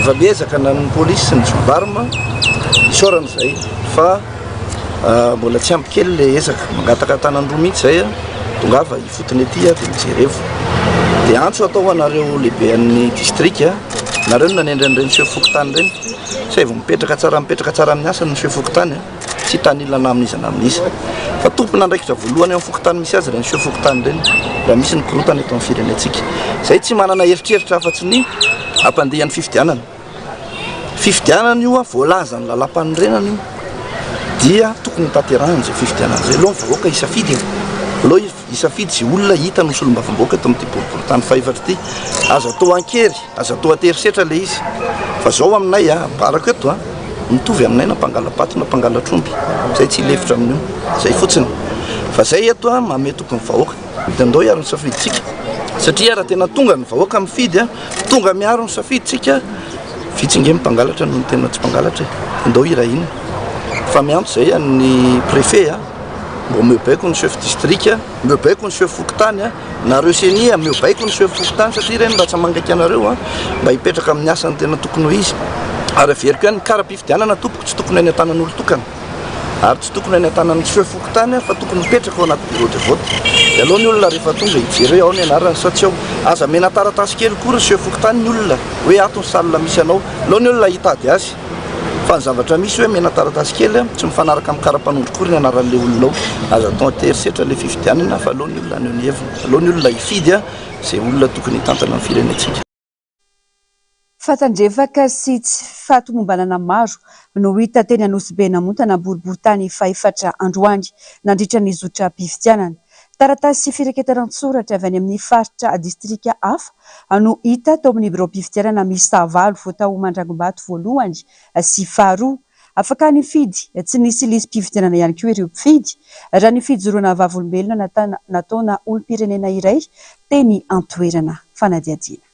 Efa miezaka na ny polisy sy ny gendarme, isaorana izay fa mbola tsy ampy kely le ezaka. Mangataka an-tanan-droa mihitsy izay, tongava ifotony aty dia mijerevo. Dia antso atao ho anareo lehiben'ny distrika, nareo no nanendry an'ireny chef fokontany ireny, sao vao mipetraka tsara mipetraka tsara amin'ny asany ny chef fokontany. Tsy hitanila na amin'iza na amin'iza. Fa tompon'andraikitra voalohany eo amin'ny fokontany misy azy ireny chef fokontany ireny raha misy ny korontana eto amin'ny firenentsika. Izay tsy manana eritreritra afa-tsy ny hampandeha ny fifidianana. Fifidianana io voalazan'ny lalàmpanorenana io dia tokony hotanterahina izay fifidianana izay. Aleo ny vahoaka hisafidy e. Aleo Hisafidy izay olona hitany ho solombavambahoaka eto amin'ity boriborintany fahefatra ity. Aza atao an-kery, aza atao an-terisetra ilay izy. Fa izao aminay, ambarako eto, mitovy aminay na mpangala-bato na mpangalatr'omby. Izay tsy hilefitra amin'io. Izay fotsiny. Fa izay eto, manome toky ny vahoaka. Dia andao hiaro ny safidintsika. Satria raha tena tonga ny vahoaka mifidy, tonga miaro ny safidintsika, vitsy ange ny mpangalatra noho ny tena tsy mpangalatra e. Andao hirahina. Fa miantso izay an'ny préfet. Mba omeo baiko ny chef district, omeo baiko ny chef fokontany, nareo ceni omeo baiko ny chef fokontany satria ireny ratsa-mangaika anareo mba hipetraka amin'ny asany tena tokony ho izy. Ary averiko ihany ny kara-pifidianana tompoko tsy tokony any an-tanan'olon-tokana ary tsy tokony any an-tanan'ny chef fokontany fa tokony mipetraka ao anaty bureau de vote. Dia aleo ny olona rehefa tonga hijery hoe ao ny anarany sa tsy ao. Aza omena taratasy kely koa ry chef fokontany ny olona hoe ato ny salle misy anao. Aleo ny olona hitady azy. Fa ny zavatra misy hoe mena taratasy kely tsy mifanaraka amin'ny kara-panondro kory ny anaran'ilay olona ao. Aza atao an-terisetra ilay fifidianana fa aleo ny olona haneho ny heviny. Aleo ny olona hifidy izay olona tokony hitantana ny firenentsika. Fatandrevaka sy tsy fahatomombanana maro no hita teny Anosibe Namontana boriborintany fahefatra androany nandritra ny zotram-pifidianana. Taratasy firaketana an-tsoratra avy any amin'ny faritra distrika hafa no hita tao amin'ny biraom-pifidianana miisa valo tao Mandragombato voalohany sy faharoa. Afaka nifidy tsy nisy lisi-pifidianana ihany koa ireo mpifidy, raha ny fijoroana vavolombelona nataona olom-pirenena iray teny an-toerana. Fanadihadiana.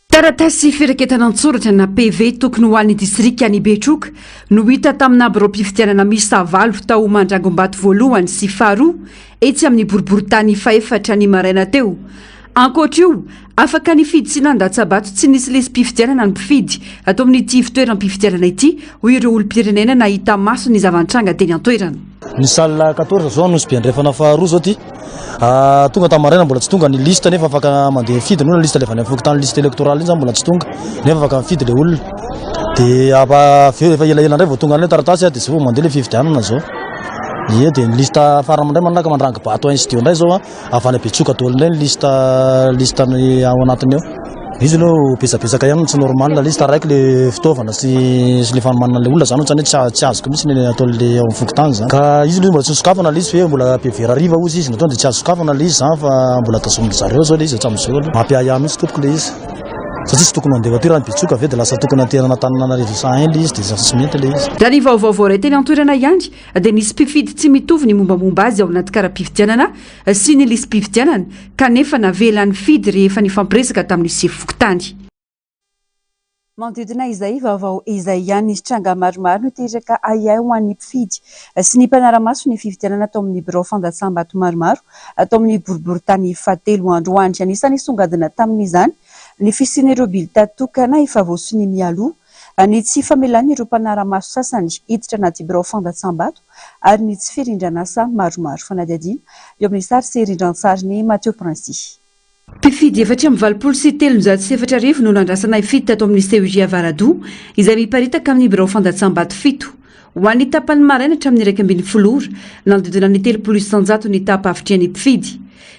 Taratasy firaketana an-tsoratra na PV tokony ho an'ny distrikan'i Betroka no hita tamina biraom-pifidianana miisa valo tao Mandrangombato voalohany sy faharoa etsy amin'ny boriborintany fahefatra ny maraina teo. Ankoatra io, afaka nifidy sy nandatsa-bato tsy nisy lisi-pifidianana ny mpifidy ato amin'ity fitoeram-pifidianana ity, hoy ireo olom-pirenena nahita maso ny zava-nitranga teny an-toerana. Ny salle 14 zao Anosibe Andrefana faharoa zao ty. Tonga tamin'ny maraina mbola tsy tonga ny liste nefa afaka mandeha mifidy ny olona, liste avy any amin'ny fokontany liste électorale iny zany mbola tsy tonga nefa afaka mifidy le olona. Dia avy eo efa elaela indray vao tonga any le taratasy dia zay vao mandeha le fifidianana zao. Ie dia ny liste farany indray manaraka mandrangi-bato un sy deux indray zao avy any Betsoka daholo indray ny liste liste ny ao anatiny ao. Izy aloha betsabetsaka ihany no tsy normal le izy, taraiky le fitaovana sy sy le fanomanana le olona zany ohatrany hoe tsy azoko mihitsy ny ataon'le ao amin'ny fokontany zany. Ka izy aloha mbola tsy nosokafana le izy fa hoe mbola PV hariva hozy izy nataony dia tsy azo sokafana le izy zany fa mbola tazomin-dry zareo zao le izy hatramin'izao aloha. Mampiahiahy mihitsy tompoko le izy satria tsy tokony handeha voiture any Betsoka ve dia lasa tokony hanterana Antananarivo 101 le izy dia lasa tsy mety le izy. Raha ny vaovao voaray teny an-toerana ihany dia nisy mpifidy tsy mitovy ny mombamomba azy ao anaty kara-pifidianana sy ny lisi-pifidianana kanefa navela nifidy rehefa nifampiresaka tamin'ny sefo fokontany. Manodidina izay vaovao izay ihany, nisy tranga maromaro niteraka ahiahy ho an'ny mpifidy sy ny mpanara-maso ny fifidianana tao amin'ny birao fandatsaham-bato maromaro tao amin'ny boriborintany fahatelo androany. Anisan'ny nisongadina tamin'izany ny fisian'ireo bileta tokana efa voasonia mialoha ny tsy famelan'ireo mpanara-maso sasany hiditra anaty birao fandatsaham-bato ary ny tsy firindran'asa maromaro. Fanadihadiana eo amin'ny sary sy rindran-tsarin'i Mathieu Princy. Mpifidy 384 no nandrasana hifidy tato amin'ny CEG Avaradoha, izay miparitaka amin'ny birao fandatsaham-bato fito. Ho an'ny tapany maraina hatramin'ny 11 ora, nanodidina ny 30% ny taham-pahavitrihan'ny mpifidy.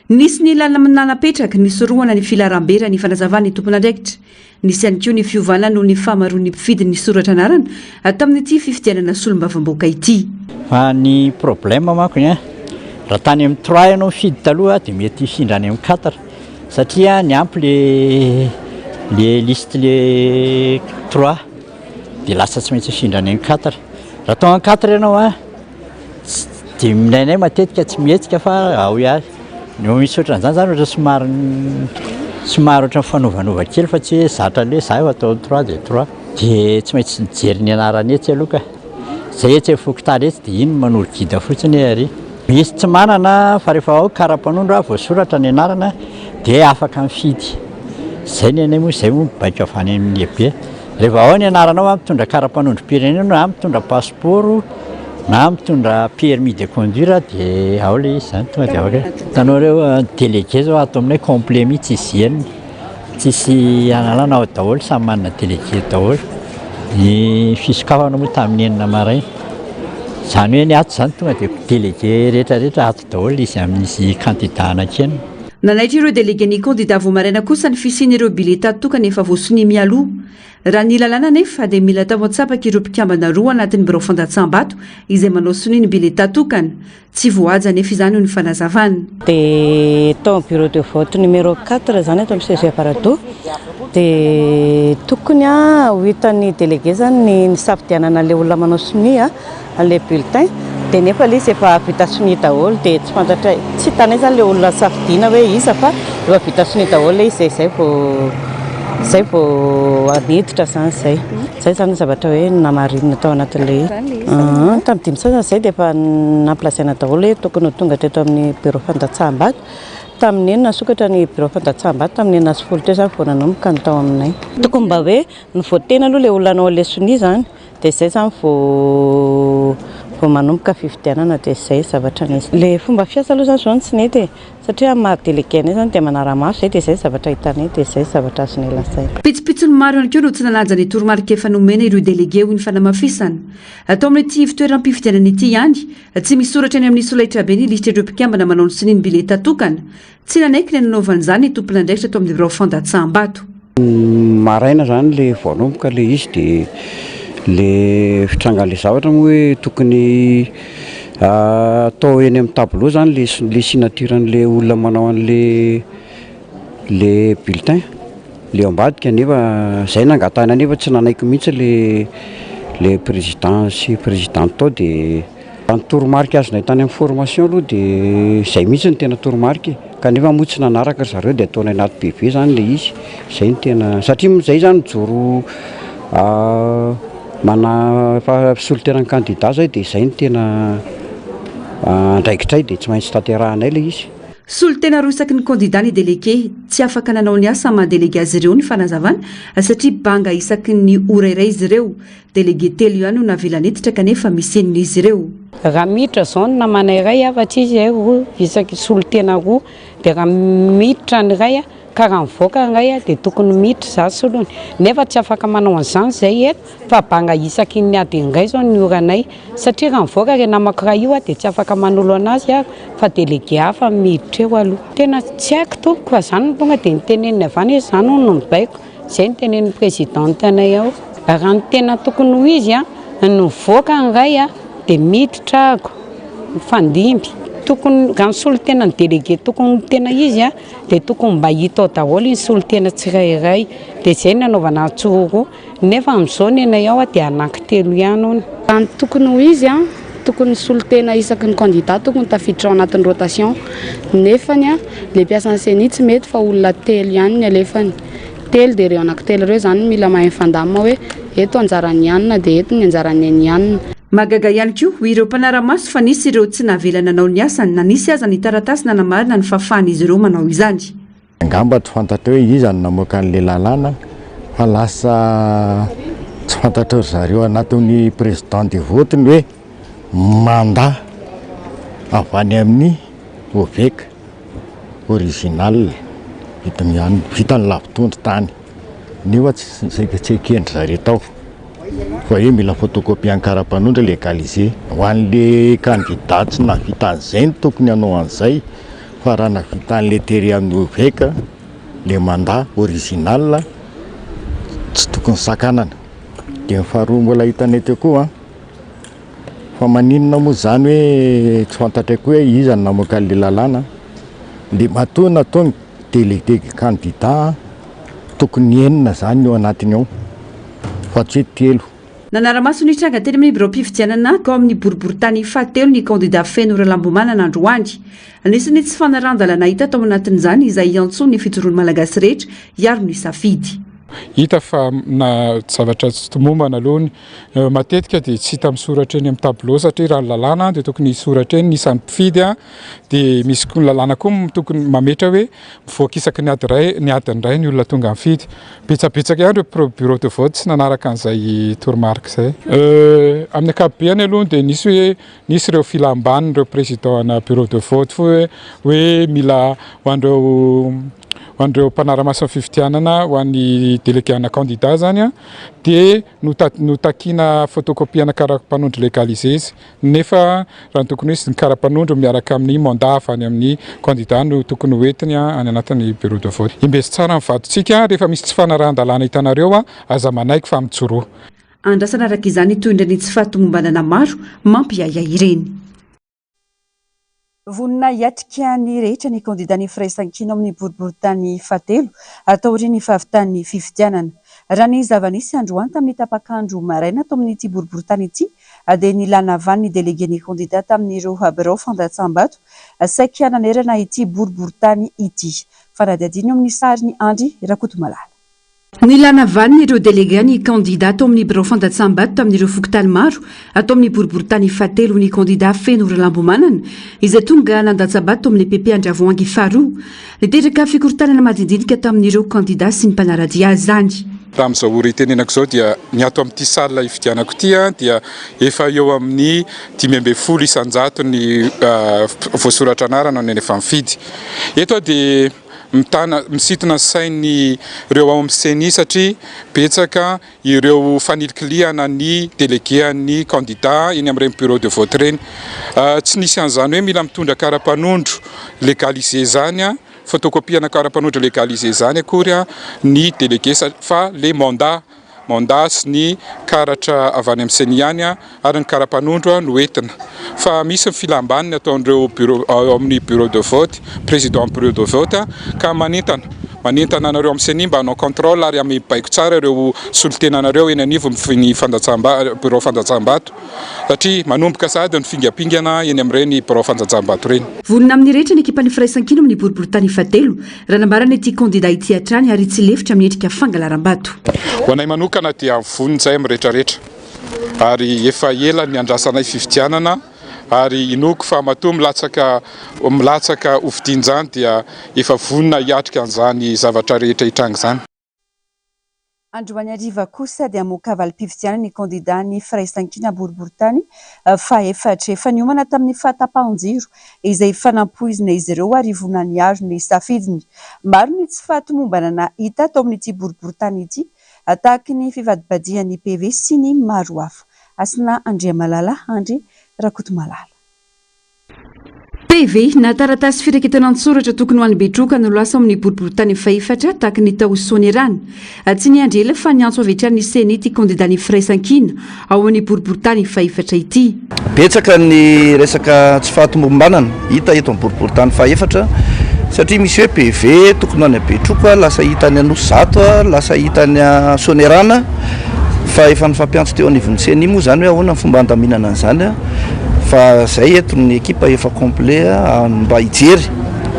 Nisy ny lalana napetraka nisorohana ny filaharam-be raha ny fanazavan'ny tompon'andraikitra. Nisy ihany koa ny fiovana noho ny fahamaroan'ny mpifidy nisoratra anarana tamin'ity fifidianana solombavambahoaka ity. Fa ny problème manko an, raha tany amin'ny trois ianao nifidy taloha dia mety hifindra any amin'ny quatre satria niampy le le liste le trois dia lasa tsy maintsy hifindra any amin'ny quatre. Raha tao amin'ny quatre ianao an, Dia minainay matetika tsy mihetsika fa ao ihany. Ny misy ohatran'izany zany ohatra somary somary ohatran'ny fanovanova kely fa tsy hoe zatra le za efa atao trois dia trois. Dia tsy maintsy mijery ny anarany etsy aloha ka. Zay etsy amin'ny fokontany etsy dia iny no manoro guide fotsiny hoe ary. Misy tsy manana fa rehefa ao kara-panondro a, voasoratra ny anarana dia afaka mifidy. Zay ny anay moa, zay moa ny baiko avy any amin'ny lehibe. Rehefa ao ny anaranao, mitondra kara-panondrom-pirenena na mitondra passeport na mitondra permis de conduire dia ao ilay izy izany tonga dia afaka. Hitanao ireo délégué zao ato aminay complet mihitsy izy enina, tsisy analana ao daholo, samy manana délégué daholo. Ny fisokafana moa tamin'ny enina maraina. Izany hoe ny ato izany tonga dia délégué rehetrarehetra ato daholo izy amin'izy candidat anankienina. Nanaitra ireo delegen'ny kandida vao maraina kosa ny fisian'ireo biletà tokana efa voasonia mialoha. Raha ny lalàna anefa dia mila atao antsapaka ireo mpikambana roa anatin'ny birao fandatsaham-bato izay manao sonia ny biletà tokana. Tsy voahaja anefa izany hoy ny fanazavana. Dia tao amin'ny bureau de vote numéro 4 izany ato amin'ny CEG Avaradoha dia tokony ho hitan'ny délégué izany ny nisafidianana ilay olona manao sonia. An'ilay bulletin dia nefa ilay izy efa vita sonia daholo dia tsy fantatray, tsy hitanay izany ilay olona safidiana hoe iza fa efa vita sonia daholo ilay izy dia izay vao izay vao niditra izany izay. Izay izany ny zavatra hoe namarinina tao anatin'ilay izy. Tamin'ny dimy sasany izay dia efa nampilazaina daholo hoe tokony ho tonga teto amin'ny bureau fandatsaham-bato. Tamin'ny enina nisokatra ny bureau fandatsaham-bato, tamin'ny 16 teo izany vao nanomboka ny tao aminay. Tokony mba hoe nivoatena aloha ilay olona hanao an'ilay sonia izany. Dia izay izany vao vao manomboka fifidianana dia izay zavatra nisy. Ilay fomba fiasa aloha izany izao no tsy nety e! Satria amin'ny maha délégué anay izany dia manara-maso izay dia izay zavatra hitanay dia izay zavatra azonay lazaina. Pitsopitsony maro ihany koa no tsy nanaja ny toromarika efa nomena ireo délégué hoy ny fanamafisana. Atao amin'ity ivontoeram-pifidianana ity ihany, tsy misoratra eny amin'ny solaitrabe ny lisitr'ireo mpikambana manao ny sonian'ny bileta tokana. Tsy nanaiky ny nanaovana izany ny tompon'andraikitra tao amin'ny birao fandatsaham-bato. Maraina zany le vao hanomboka le izy de le fitrangan'le zavatra moa hoe tokony atao eny amin'ny tableau zany le le signature an'le olona manao an'le le bulletin le ao ambadika nefa zay nangatahina nefa tsy nanaiky mihitsy le le président sy présidente tao de Raha ny toromarika azonay tany amin'ny formation aloha dia izay mihitsy no tena toromarika e, kanefa moa tsy nanaraka ry zareo dia ataonay anaty PV izany ilay izy, izay no tena, satria moa izay izany mijoro mana- fa solontenan'ny kandida izay dia izay no tena andraikitray dia tsy maintsy tanterahanay ilay izy. Solontena roa isaky ny kandida ny delege, tsy afaka nanao ny asa maha delege azy ireo ny fanazavana satria banga isaky ny ora iray izy ireo. Délégué telo ihany no navela niditra kanefa misy enina izy ireo. Raha miditra zao ny namana iray afa-tsy izy eh roa isaky solontena roa dia raha miditra ny iray ka raha mivoaka ny iray dia tokony miditra za solony nefa tsy afaka manao an'izany zay eto fa banga isaky ny adiny iray zao ny oranay satria raha mivoaka re namako iray io dia tsy afaka manolo anazy aho fa délégué hafa miditra eo aloha. Tena tsy haiko tompoko fa zany no tonga dia niteneniny avy any hoe zany hono no mibaiko. Izay no tenenin'ny présidente anay ao. Raha ny tena tokony ho izy an, ny mivoaka ny iray an, dia miditra ako, mifandimby. Tokony, raha ny solontenan'ny délégué tokony ho tena izy an, dia tokony mba hita ao daholo ny solontena tsirairay. Dia izay no nanaovana antsoroa. Nefa amin'izao ny anay ao dia anankitelo ihany hono. Raha ny tokony ho izy an, tokony ny solontena isaky ny candidat tokony tafiditra ao anatin'ny rotation. Nefany an, le mpiasan'ny ceni tsy mety fa olona telo ihany ny alefany. Telo dia ireo anankitelo ireo izany mila mahay mifandamina hoe eto anjaran'i anona dia eto ny anjaran'i an'i anona. Mahagaga ihany koa, hoy ireo mpanara-maso fa nisy ireo tsy navela nanao ny asany na nisy aza ny taratasy nanamarina ny fahafahan'izy ireo manao izany. Angamba tsy fantatra hoe iza no namoaka an'ilay lalàna fa lasa tsy fantatry ry zareo anatin'ny président de vote ny hoe mandat avy any amin'ny OVEC original vita ny lavotondro tany nefa tsy eken-dry zareo tao fa hoe mila photocopie an'ny karapanondro légalisé. Ho an'ilay candidat tsy nahavita an'izay no tokony hanao an'izay. Fa raha navita an'le tery amin'ny OVEC le mandat original tsy tokony sakanana. Dia ny faharoa mbola hitanay teo koa an, fa maninona moa zany hoe tsy fantatray koa hoe iza no namoaka an'le lalàna, le matoa natao ny délégué candidat tokony enina zany ny ao anatiny ao fa tsy hoe telo. Nanara-maso ny tranga teny amin'ny biraom-pifidianana tao amin'ny boriborintany fahatelo ny kandida Feno Ralambomanana androany. Nisy ny tsy fanarahan-dalàna hita tao anatin'izany izay hiantsoany ny fijoroan'ny Malagasy rehetra hiaro ny safidy. Hita fa na zavatra tsy tomombana aloha ny matetika dia tsy hita misoratra eny amin'ny tableau satria raha ny lalàna dia tokony hisoratra eny ny isan'ny mpifidy dia misy koa ny lalàna koa tokony mametra hoe mivoaka isaky ny ady iray ny adiny iray ny olona tonga mifidy. Betsabetsaka ihany ireo bureau de vote tsy nanaraka an'izay toromarika izay. Amin'ny ankapobeny aloha dia nisy hoe nisy ireo filam-banin'ireo président ana bureau de vote hoe hoe mila ho an'ireo ho an'ireo mpanara-maso ny fifidianana ho an'ny délégué ana candidat zany an dia notakiana photocopie ana kara-panondro légalisé izy nefa raha ny tokony ho izy ny kara-panondro miaraka amin'ny mandat avy any amin'ny candidat no tokony ho entiny any anatin'ny bureau de vote. Imbezo tsara ny vatontsika rehefa misy tsy fanarahan-dalàna hitanareo aza manaiky fa mijoroa. Andrasana araka izany toy ireny tsy fahatomombanana maro mampiahiahy ireny. Vonona hiatrika ny rehetra ny kandidan'ny Firaisankina ao amin'ny boriborintany fahatelo taorian'ny fahavitan'ny fifidianana. Raha ny zava-nisy androany tamin'ny tapak'andro maraina tao amin'ity boriborintany ity dia nilana vaniny ny delegen'ny kandida tamin'ireo birao fandatsaham-bato saika nanerana ity boriborintany ity. Fanadihadiana eo amin'ny sarin'i Andry Rakotomalala. Nilana vaniny ireo delege ny kandida tao amin'ny birao fandatsaham-bato tamin'ireo fokontany maro ato amin'ny boriborintany fahatelo ny kandida Feno Ralambomanana izay tonga nandatsa-bato tao amin'ny PP Andravoahangy faharoa. Niteraka fikorontanana madinidinika tamin'ireo kandida sy ny mpanara-dia azy izany. Raha amin'izao ora itenenako izao dia ny ato amin'ity salle ifidianako ity dia efa eo amin'ny 15 isan-jato ny voasoratra anarana no efa mifidy. Eto aho dia mitana, misintona ny sain'ireo ao amin'ny Ceni satria betsaka ireo fanilikilihana ny délégué an'ny candidat eny amin'ireny bureau de vote ireny. Tsy nisy an'izany hoe mila mitondra kara-panondro légalisé izany, photocopie-na kara-panondro légalisé izany akory ny délégué fa le mandat. mandat sy ny karatra avy any amin'ny ceni ihany ary ny kara-panondro no entina fa misy ny filam-baniny ataon'ireo bureau ao amin'ny bureau de vote, président bureau de vote ka manentana manentana anareo amin'ny ceni mba hanao contrôle ary amy baiko tsara ireo solontenanareo eny anivon'ny fandatsaham-bato bureau fandatsaham-bato satria manomboka sahady ny fingampingana eny amin'ireny birao fandatsaham-bato ireny. Vonona amin'ny rehetra ny ekipan'ny Firaisankina amin'ny boriborintany fahatelo, raha nambaran'ity kandida ity hatrany ary tsy lefitra amin'ny endrika fangalaram-bato. Ho anay manokana dia vonona izahay amin'ny rehetrarehetra ary efa ela niandrasanay fifidianana ary inoako fa matoa milatsaka milatsaka hofidiana izany dia efa vonona hiatrika an'izany zavatra rehetra hitranga izany. Androany hariva kosa dia hamoaka valim-pifidianana ny kandidan'ny Firaisankina boriborintany fahefatra. Efa niomana tamin'ny fahatapahan-jiro izay efa nampoizina izy ireo ary vonona niaro ny safidiny. Maro ny tsy fahatomombanana hita tao amin'ity boriborintany ity tahaky ny fivadibadihan'ny PV sy ny maro hafa. Hasina Andriamalala Andry Rakotomalala. PV, na taratasy firaketana an-tsoratra tokony ho an'i Betroka no lasa ao amin'ny boriborintany fahefatra tahaky ny tao Soanierana. Tsy niandry ela fa niantso avy hatrany ny Ceni ity kandidan'ny Firaisankina ao amin'ny boriborintany fahefatra ity. Betsaka ny resaka tsy fahatomombanana hita eto amin'ny boriborintany fahefatra satria misy hoe PV tokony ho any Betroka lasa hita any Anosizato, lasa hita any Soanierana fa efa nifampiantso teo anivon'ny Ceni moa izany hoe ahoana ny fomba handaminana an'izany. Fa zay eto ny ekipa efa complet mba hijery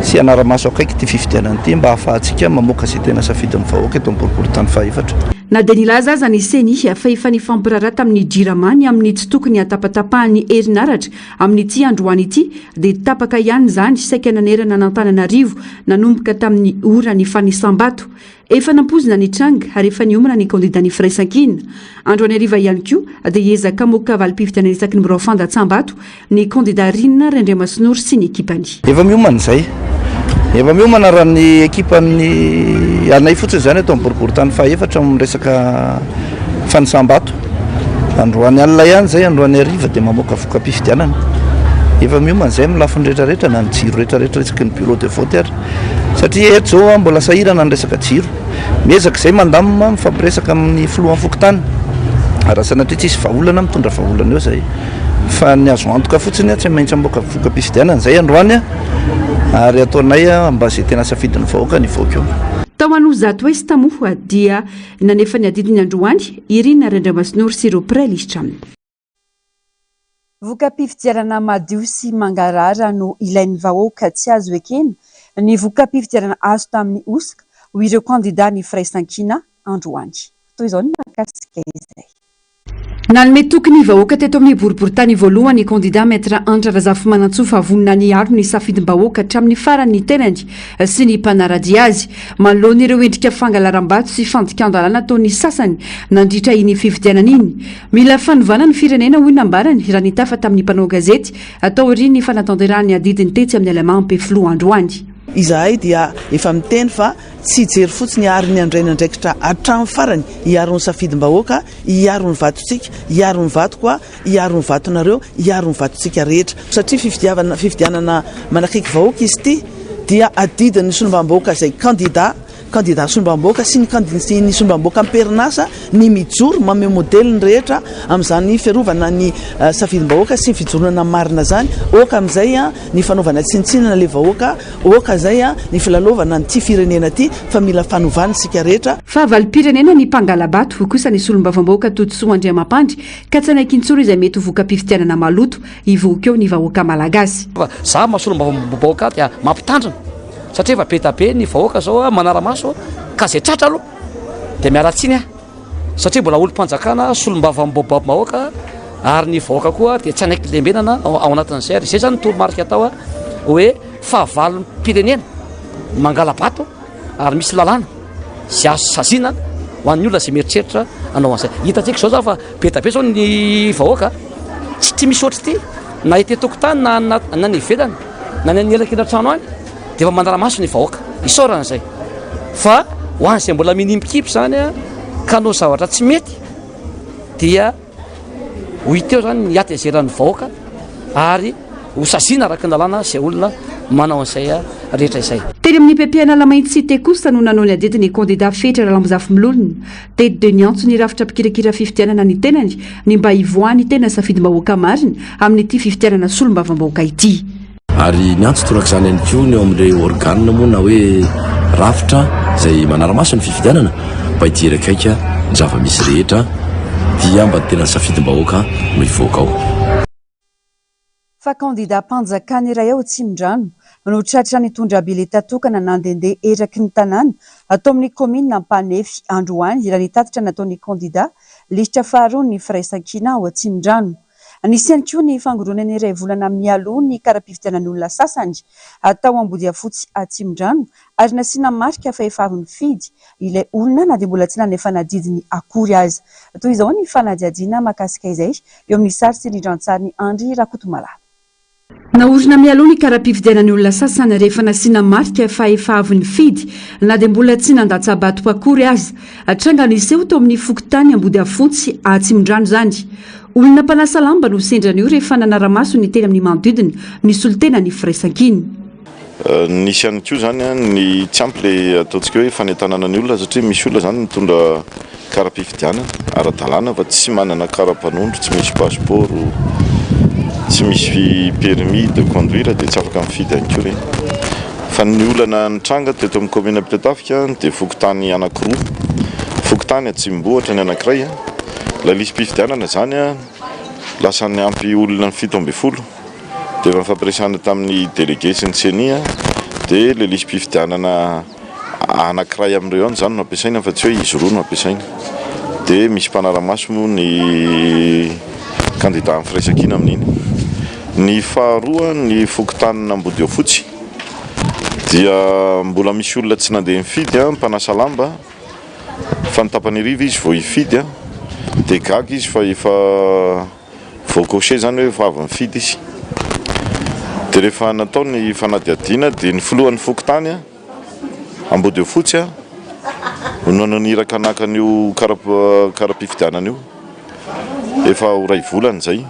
sy hanara-maso akaiky ity fifidianana ity mba hahafahantsika mamoaka izay tena safidin'ny vahoaka eto amin'ny boriborintany fahefatra. Na dia nilaza aza ny Ceni fa efa nifampiraharaha tamin'ny Jirama ny amin'ny tsy tokony hahatapatapahan'ny herinaratra amin'ity androany ity dia tapaka ihany izany saika nanerana an'Antananarivo nanomboka tamin'ny ora nifanisam-bato. Efa nampoizina ny tranga ary efa niomana ny kandidan'ny Firaisankina. Androany hariva ihany koa dia hiezaka hamoaka valim-pifidianana isaky ny birao fandatsaham-bato ny kandida Rina Randriamasinoro sy ny ekipany. Efa miomana izay. Efa miomana raha ny ekipan'ny anay fotsiny izany eto amin'ny boriborintany fahefatra amin'ny resaka fanisam-bato. Androany alina ihany izay, androany hariva dia mamoaka voka-pifidianana. Efa miomana izay amin'ny lafiny rehetrarehetra na ny jiro rehetrarehetra isaky ny bureau de vote ary. Satria eto izao mbola sahirana ny resaka jiro. Miezaka izay mandamina mifampiresaka amin'ny filohan'ny fokontany. Raha sanatria tsisy vahaolana mitondra vahaolana eo izay. Fa ny azo antoka fotsiny tsy maintsy hamoaka voka-pifidianana izay androany ary ataonay mba izay tena safidin'ny vahoaka ny hivoaka eo. Tao Anosizato Est moa dia nanefa ny adidiny androany i Rina Randriamasinoro sy ireo mpiray lisitra aminy. Voka-pifidianana madio sy mangarahara no ilain'ny vahoaka, tsy azo ekena ny voka-pifidianana azo tamin'ny hosoka, hoy ireo kandida ny Firaisankina androany. Toy izao ny mahakasika izay. Nanome toky ny vahoaka teto amin'ny boriborintany voalohany ny kandida Maître Andry Razafimanantsoa fa vonona ny hiaro ny safidim-bahoaka hatramin'ny farany ny tenany sy ny mpanara-dia azy manoloana ireo endrika fangalaram-bato sy fandikan-dalàna ataon'ny sasany nandritra iny fifidianana iny. Mila fanovana ny firenena hoy ny nambarany raha nitafa tamin'ny mpanao gazety taorian'ny fanatanterahany adidiny tetsy amin'ny Alama Ampefiloha androany. Izahay dia efa miteny fa tsy hijery fotsiny ary ny handray ny andraikitra hatramin'ny farany hiaro ny safidim-bahoaka, hiaro ny vatontsika, hiaro ny vatoko aho, hiaro ny vatonareo, hiaro ny vatontsika rehetra. Satria fifidiavana fifidianana manakaiky vahoaka izy ity dia adidin'ny solombavambahoaka izay kandida, kandida solombavambahoaka sy ny kandi sy ny solombavambahoaka am-perinasa ny mijoro mameho modely ny rehetra amin'izany fiarovana ny safidim-bahoaka sy ny fijoroana marina izany. Aoka amin'izay ny fanaovana tsinontsinona ilay vahoaka, aoka izay ny filalaovana an'ity firenena ity fa mila fanovana isika rehetra. Fahavalom-pirenena ny mpangala-bato, hoy kosa ny solombavambahoaka Todisoa Andriamampandry, ka tsy hanaiky intsony izay mety ho voka-pifidianana maloto hivoaka eo ny vahoaka malagasy. Za maha solombavambahoaka ahy dia mampitandrina satria efa be da be ny vahoaka zao manara-maso ka zay tratra aloha dia miala tsiny aho satria mbola olom-panjakana solombavambahoaka ary ny vahoaka koa dia tsy hanaiky lembenana ao anatin'izay ary izay zany ny toromarika atao hoe fahavalom-pirenena mangala-bato ary misy lalàna izay azo saziana ho an'ny olona izay mieritreritra hanao an'izay. Hitantsika izao zao fa be dia be izao ny vahoaka tsy tia misy ohatr'ity na ety an-tokotany na na na any ivelany na any anelakelan-trano any dia efa manara-maso ny vahoaka. Isaorana izay fa ho an'izay mbola minia mikipy izany ka hanao zavatra tsy mety dia Ho hita eo izany ny hatezeran'ny vahoaka ary ho saziana araka ny lalàna izay olona manao an'izay rehetra izay. Teny amin'ny PP Analamahitsy Cité kosa no nanao ny adidy ny kandida Fetra Ralambozafimilolona. Teto dia niantso ny rafitra mpikirakira fifidianana ny tenany ny mba hivoahan'ny tena safidim-bahoaka marina amin'ity fifidianana solombavambahoaka ity. Ary niantso torak'izany ihany koa ny eo amin'ireo organe moa na hoe rafitra izay manara-maso ny fifidianana mba hijery akaiky ny zava-misy rehetra dia mba tena ny safidim-bahoaka no hivoaka ao. Fa kandidam-panjakana iray ao Atsimondrano no tratra nitondra bileta tokana nandehandeha eraky ny tanàna ato amin'ny kaominina Ampanefy androany raha ny tatitra nataon'ny kandida lisitra faharoan'ny Firaisankina ao Atsimondrano. Nisy ihany koa ny fangoronana iray volana mialoha ny kara-pifidianan'olona sasany tao Ambodiafotsy Atsimondrano ary nasiana marika fa efa avy nifidy ilay olona na dia mbola tsy nanefa ny adidiny akory aza. Toy izao ny fanadihadiana mahakasika izay eo amin'ny sary sy rindran-tsarin'i Andry Rakotomalala. Naorina mialoha ny kara-pifidianan'ny olona sasany rehefa nasiana marika fa efa avy nifidy na dia mbola tsy nandatsa-bato akory aza. Tranga niseho tao amin'ny fokontany Ambodiafontsy Atsimondrano izany. Olona mpanasa lamba no sendra an'io rehefa nanara-maso ny teny amin'ny manodidina ny solontena ny firaisankina. Nisy ihany koa izany ny tsy ampy ilay ataontsika hoe fanentanana ny olona satria misy olona izany mitondra kara-pifidianana ara-dalàna fa tsy manana kara-panondro, tsy misy pasipaoro, tsy misy permis de conduire dia tsy afaka mifidy ihany koa ireny. Fa ny olana nitranga teto amin'ny kaominina Ampitatafika dia fokontany anankiroa, fokontany Atsimombohitra ny anankiray, ilay lisi-pifidianana izany lasa niampy olona 17 dia efa nifampiresahana tamin'ny délégué sy ny ceni dia ilay lisi-pifidianana Anankiray amin'ireo ihany izany no ampiasaina fa tsy hoe izy roa no ampiasaina. Dia misy mpanara-maso moa ny kandida amin'ny firaisankina amin'iny. Ny faharoa, ny fokontanin'Ambodiofotsy dia mbola misy olona tsy nandeha nifidy, mpanasa lamba, fa ny tapany hariva izy vao hifidy, dia gaga izy fa efa voa-cocher izany hoe efa avy nifidy izy. Dia rehefa natao ny fanadihadiana dia ny filohan'ny fokontany Ambodiofotsy no naniraka naka an'io kara-pifidianana io. Efa ho iray volana izay.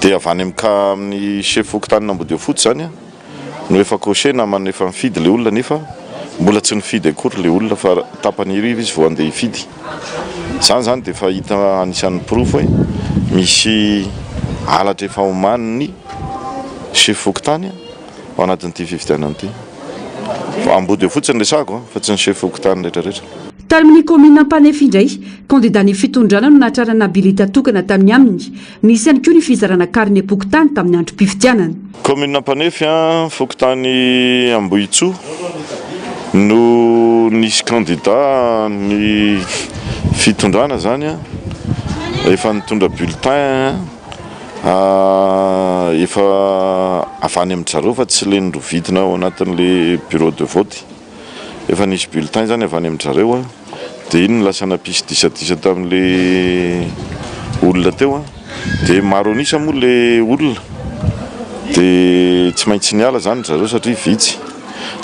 Dia avy any amin'ny chef fokontanin'Ambodiofotsy izany no efa cocher namana efa nifidy ilay olona nefa mbola tsy nifidy akory ilay olona fa tapany hariva izy vao handeha hifidy. Izany izany dia efa hita anisan'ny porofo hoe misy halatra efa omanin'ny chef fokontany ao anatin'ity fifidianana ity. Fa Ambodiofotsy no resahako fa tsy ny chef fokontany rehetra rehetra. Tamin'ny kaominina Ampanefy indray, kandidan'ny fitondrana no nahatrarana bileta tokana tamin'ny aminy. Nisy ihany koa ny fizarana karinem-pokontany tamin'ny androm-pifidianana. Kaominina Ampanefy, fokontany Ambohitsoa no. Nisy kandida ny fitondrana zany a, efa nitondra bulletin efa avy any amin-dry zareo fa tsy le norovitina ao anatin'le bureau de vote. Efa nisy bulletin zany avy any amin-dry zareo a, dia iny no lasa nampisy disadisa tamin'le olona teo a, dia maro an'isa moa le olona dia tsy maintsy niala zany ry zareo satria vitsy.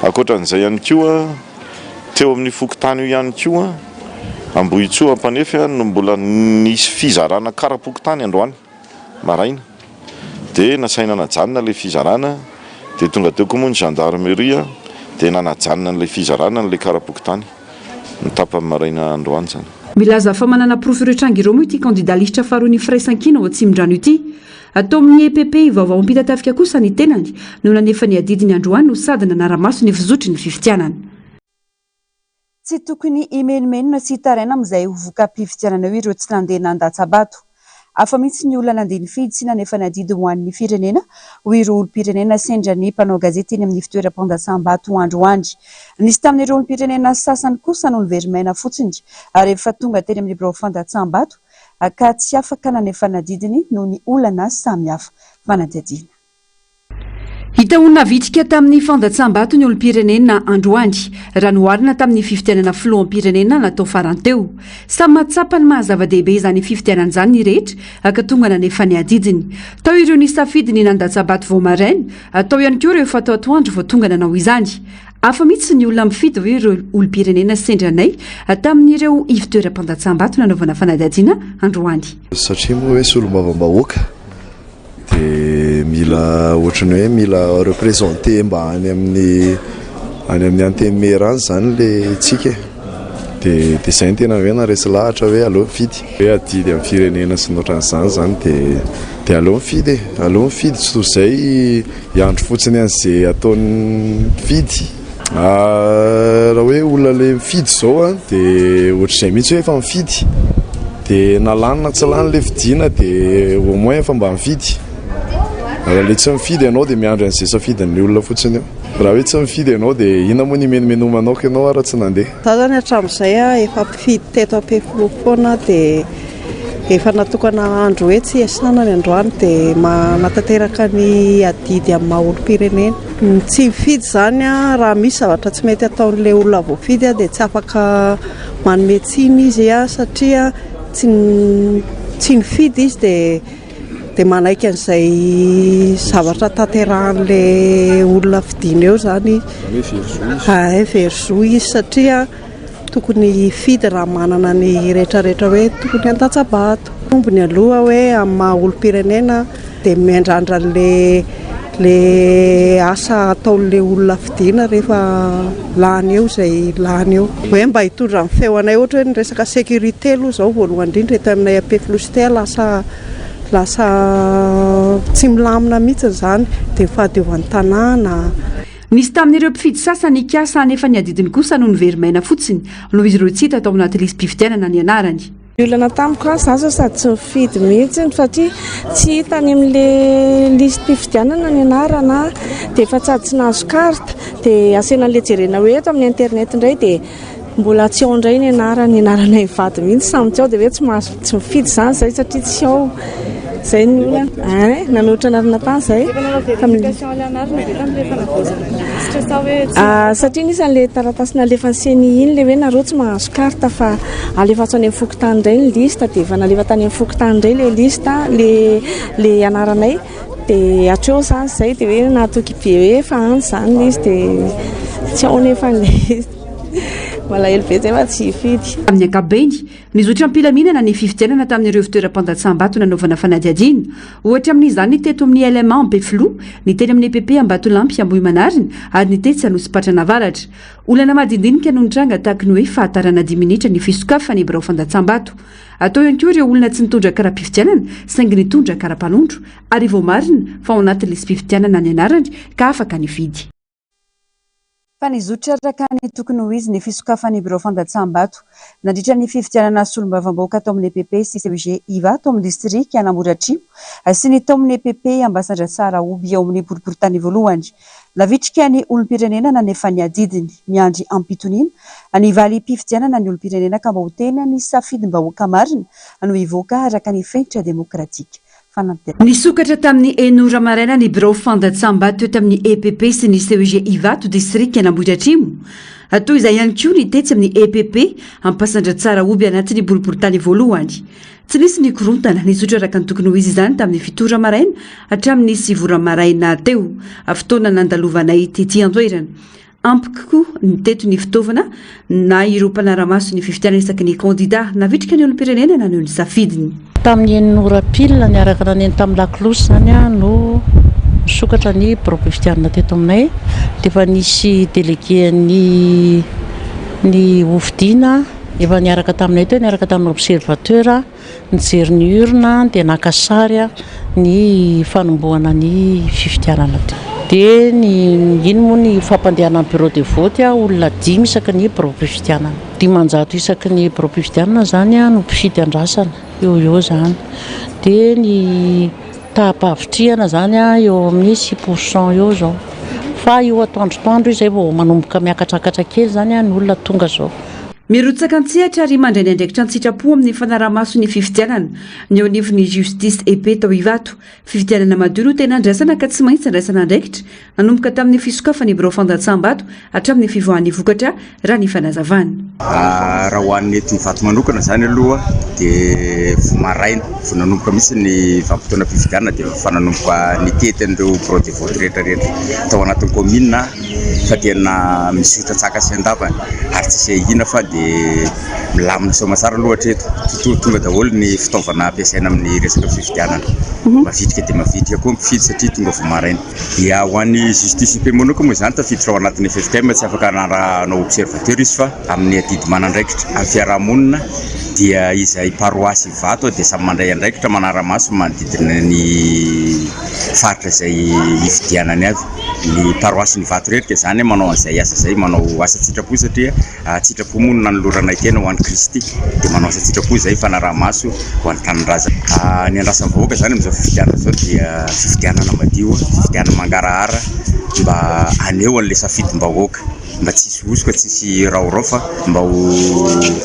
Ankoatran'izay ihany koa, teo amin'io fokontany io ihany koa, Ambohitsoa Ampanefy no mbola nisy fizarana kara-pokontany androany maraina. Dia nasaina najanona ilay fizarana, dia tonga teo koa moa ny gendarmerie dia nanajanona an'ilay fizarana an'ilay kara-pokontany ny tapany maraina androany izany. Milaza fa manana porofo ireo tranga ireo moa ity kandida lisitra faharoan'ny Firaisankina ao Atsimondrano ity. Atao amin'ny EPP Vaovao Ampitatafika kosa ny tenany no nanefa ny adidiny androany no sady nanara-maso ny fizotry ny fifidianana. Tsy tokony himenomenona sy hitaraina amin'izay ho voka-pifidianana eo ireo tsy nandeha nandatsa-bato. Hafa mihitsy ny olona nandeha nifidy sy nanefa ny adidy ho an'ny firenena, hoy ireo olom-pirenena sendra ny mpanao gazety eny amin'ny fitoeram-pandatsaham-bato androany. Nisy tamin'ireo olom-pirenena sasany kosa no niveri-maina fotsiny rehefa tonga teny amin'ny birao fandatsaham-bato ka tsy afaka nanefa ny adidiny noho ny olana samihafa. Fanadihadiana. Hita ho navitrika tamin'ny fandatsaham-bato ny olom-pirenena androany, raha noharina tamin'ny fifidianana filoham-pirenena natao farany teo. Samy mahatsapa ny maha zava-dehibe izany fifidianana izany ny rehetra ka tonga nanefa ny adidiny. Tao ireo nisafidy ny nandatsa-bato vao maraina, tao ihany koa ireo efa tao atoandro vao tonga nanao izany. Hafa mihitsy ny olona mifidy hoy ireo olom-pirenena sendra anay tamin'ireo ivon-toeram-pandatsaham-bato nanaovana fanadihadiana androany. Satria moa hoe solombavambahoaka Dia mila ohatran'ny hoe mila représenter mba any amin'ny any amin'ny antenimiera any izany le tsika e. Dia dia izay no tena hoe naharesy lahatra hoe aleo mifidy. Hoe adidy amin'ny firenena sy ny ohatran'izany izany dia dia aleo mifidy e, aleo mifidy tsy toy izay hiandry fotsiny an'izay ataon'ny mpifidy. Raha hoe olona le mifidy izao an, dia ohatr'izay mihitsy hoe efa mifidy, dia na lany na tsy lany le fidiana dia au moins efa mba mifidy. Raha le tsy mifidy ianao dia miandry an'izay safidin'ny olona fotsiny eo. Raha hoe tsy mifidy ianao dia inona moa ny himenomenomanaoko ianao ary tsy nandeha. Za zany hatramin'izay efa mpifidy teto Ampefiloha foana dia efa natokana andro hoe tsy iasana ny androany dia manatanteraka ny adidy amin'ny maha olom-pirenena. Ny tsy mifidy izany raha misy zavatra tsy mety ataon'ilay olona voafidy dia tsy afaka manome tsiny izy satria tsy tsy nifidy izy dia dia manaiky an'izay zavatra tanterahan'ilay olona fidiana eo izany izy. Hay very zo izy satria tokony hifidy raha manana ny rehetrarehetra hoe tokony handatsa-bato. Tombony aloha hoe amin'ny maha olom-pirenena dia miandrandra an'ilay ilay asa ataon'ilay olona fidiana rehefa lany eo izay lany eo. Hoe mba hitondra ny feo anay ohatra hoe ny resaka sécurité aloha izao voalohany indrindra eto aminay Ampefiloha Cité lasa lasa tsy milamina mihitsy izany dia ny fahadiovan'ny tanàna. Nisy tamin'ireo mpifidy sasany nikasa hanefa ny adidiny kosa no niveri-maina fotsiny noho izy ireo tsy hita tao anaty lisi-pifidianana ny anarany. Ny olana tamiko an, za zao sady tsy mifidy mihitsy satria tsy hita any amin'le lisi-pifidianana ny anarana dia efa sady tsy nahazo carte dia asiana an'le jerena hoe eto amin'ny internet indray dia mbola tsy ao indray ny anarana, ny anaranay mivady mihitsy samy tsy ao dia hoe tsy mahazo tsy mifidy izany izay satria tsy ao. Izay ny olana. Ein, nanolotra anarana tany izay. Efa nanao vérification ilay anarana ve tamin'ilay fanavaozana ny lisitra sa hoe tsy? Ah, satria nisy an'ilay taratasy nalefan'ny CENI iny ilay hoe nareo tsy mahazo carte fa alefaso any amin'ny fokontany indray ny liste dia efa nalefa tany amin'ny fokontany indray ilay liste, ilay ilay anaranay dia hatreo izany izay dia hoe nahatoky be hoe efa any izany ilay izy dia tsy ao nefa ilay izy. Malahelo be izay fa tsy hifidy. Amin'ny ankapobeny, Nizotra am-pilaminana ny fifidianana tamin'ireo fitoeram-pandatsaham-bato nanaovana fanadihadiana. Ohatra amin'izany ny teto amin'ny LMA Ampefiloha, ny teny amin'ny EPP Ambatolampy Ambohimanarina ary ny tetsy Anosipatrana Avaratra. Olana madinidinika no nitranga tahaky ny hoe fahatarana dimy minitra ny fisokafan'ny birao fandatsaham-bato. Atao ihany koa ireo olona tsy nitondra kara-pifidianana saingy nitondra kara-panondro ary voamarina fa ao anaty lisi-pifidianana ny anarany ka afaka nifidy. Fa nizotra araka ny tokony ho izy ny fisokafan'ny birao fandatsaham-bato nandritra ny fifidianana solombavambahoaka tao amin'ny EPP sy CEG Ivato ao amin'ny distrikan'Ambohidratrimo sy ny tao amin'ny EPP Ambasandratsarahoby ao amin'ny boriborintany voalohany. Navitrika ny olom-pirenena nanefa ny adidiny. Miandry am-pitoniana ny valim-pifidianana ny olom-pirenena ka mba ho tena ny safidim-bahoaka marina no hivoaka araka ny fenitra demokratika. Fanampiana. Nisokatra tamin'ny enina ora maraina ny birao fandatsaham-bato teto amin'ny EPP sy ny CEG Ivato, distrikan'Ambohidratrimo. Toy izay ihany koa ny tetsy amin'ny EPP Ampasandratsarahoby anatin'ny boriborintany voalohany. Tsy nisy ny korontana, nizotra araka ny tokony ho izy izany tamin'ny fito ora maraina hatramin'ny sivy ora maraina teo, fotoana nandalovanay tety an-toerana. Ampy koa ny teto ny fitaovana na ireo mpanara-maso ny fifidianana isaky ny kandida. Navitrika ny olom-pirenena naneho ny safidiny. Tamin'ny enina ora pile niaraka naneno tamin'ny lakolosy izany no nisokatra ny biraom-pifidianana teto aminay dia efa nisy délégué an'ny ny hofidiana Efa niaraka taminay teo, niaraka tamin'ny observateur, nijery ny urne dia naka sary ny fanombohana ny fifidianana teo. Dia ny iny moa ny fampandehanana ny bureau de vote, olona dimy isaky ny biraom-pifidianana. 500 isaky ny biraom-pifidianana izany no mpifidy andrasana eo ho eo izany. Dia ny Taham-pahavitrihana izany eo amin'ny six pour cent eo izao. Fa io atoandrotoandro io izay vao manomboka miakatrakatra kely izany ny olona tonga izao. Mirotsaka an-tsehatra ary mandray ny andraikitra an-tsitrapo amin'ny fanaraha-maso ny fifidianana ny eo anivon'ny Justice et Paix tao Ivato. Fifidianana madio no tena andrasana ka tsy maintsy andraisana andraikitra nanomboka tamin'ny fisokafan'ny birao fandatsaham-bato hatramin'ny fivoahan'ny vokatra, raha ny fanazavana. Raha ho an'ny eto Ivato manokana izany aloha dia vao maraina, vao nanomboka mihitsy ny vanim-potoanam-pifidianana dia efa nanomboka nitety an'ireo bureau de vote rehetra rehetra tao anatin'ny kaominina fa tena mizotra antsaka sy andavany ary tsisy ahiana fa dia milamina soamatsara aloha hatreto. Tonga daholo ny fitaovana ampiasaina amin'ny resaka fifidianana. Mavitrika dia mavitrika koa ny mpifidy satria tonga vao maraina. Dia ho an'ny justice IP manokana moa izany tafiditra ao anatin'ny ffkm, tsy afaka hanao observateur izy fa amin'ny adidy manandraikitra amin'ny fiaraha-monina dia izay paroasy Ivato dia samy mandray andraikitra manara-maso ny manodidina ny faritra izay hifidianany avy. Ny paroasin'Ivato rehetra izany manao an'izay asa izay, manao asa an-tsitrapo satria An-tsitrapo moa no nanoloranay tena ho an'i Kristy, dia manao asa an-tsitrapo izahay fanaraha-maso ho an'ny tanindrazana. Ny andrasan'ny vahoaka izany amin'izao fifidianana izao dia fifidianana madio, fifidianana mangarahara mba haneho an'ilay safidim-bahoaka, mba tsy hisy hosoka, tsy hisy raorao fa mba ho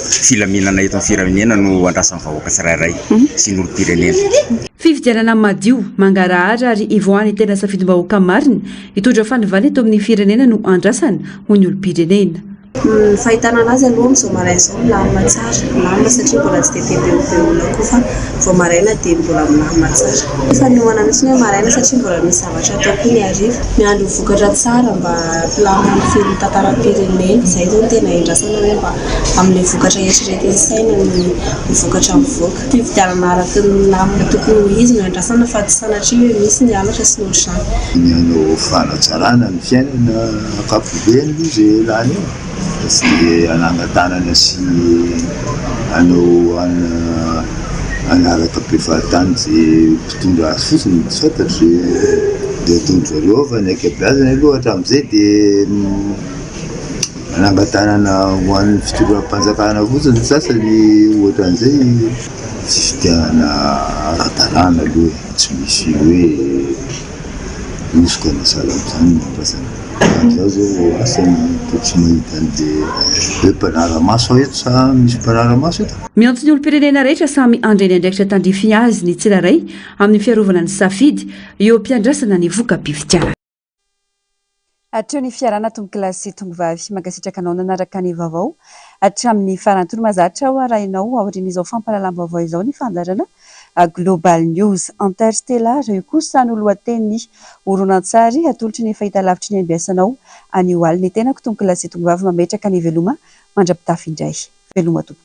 filaminana eto amin'ny firenena no andrasan'ny vahoaka tsirairay sy ny olom-pirenena. Fifidianana madio, mangarahara ary ivoahan'ny tena safidim-bahoaka marina hitondra fanovana eto amin'ny firenena no andrasana, hoy ny olom-pirenena. Ny fahitana anazy aloha amin'izao maraina izao milamina tsara, milamina satria mbola tsy dia be be olona koa fa vao maraina dia mbola milamina tsara. Efa niomana mihitsy hoe maraina satria mbola misy zavatra atao koa ny hariva. Miandry ho vokatra tsara mba hampilamina ny firon'ny tantaram-pirenena. Izay izao no tena iandrasana hoe mba amin'ilay vokatra eritreretin'ny saina ny vokatra mivoaka. Fifidianana araka ny lamina tokony ho izy no iandrasana fa tsy sanatria hoe misy ny halatra sy ny ohatr'izany. Ny hanao fanatsarana ny fiainana ankapobeny aloha izay lany eo fa tsy dia hanangan-tanana sy hanao hanaraka be fahatany izay mpitondra azy fotsiny tsy fantatro izay ataon-dry zareo ao fa ny ankabeazany aloha hatramin'izay dia Manangan-tanana ho an'ny fitondram-panjakana fotsiny ny sasany ohatra an'izay, fifidianana ara-dalàna aloha e, tsy misy hoe hosoka na sahala amin'izany no andrasana. Fa izaho izao asa toa tsy mahita an'ilay hoe mpanara-maso aho eto sa misy mpanara-maso eto? Miantso ny olom-pirenena rehetra samy handray ny andraikitra tandrify azy ny tsirairay amin'ny fiarovana ny safidy eo am-piandrasana ny voka-pifidianana. Hatreo ny fiarahana tompokolahy sy tompovavy. Mankasitraka anao nanaraka ny vaovao hatramin'ny farany. Toy ny mahazatra ho arahinao aorian'izao fampahalalam-baovao izao ny fandaharana Global News. Interstellar, io kosa no lohatenin'ny horonantsary atolotry ny fahitalavitry ny mbs anao anio alina. Ny tenako tompokolahy sy tompovavy mametraka ny veloma mandra-pitafy indray. Veloma tompoko.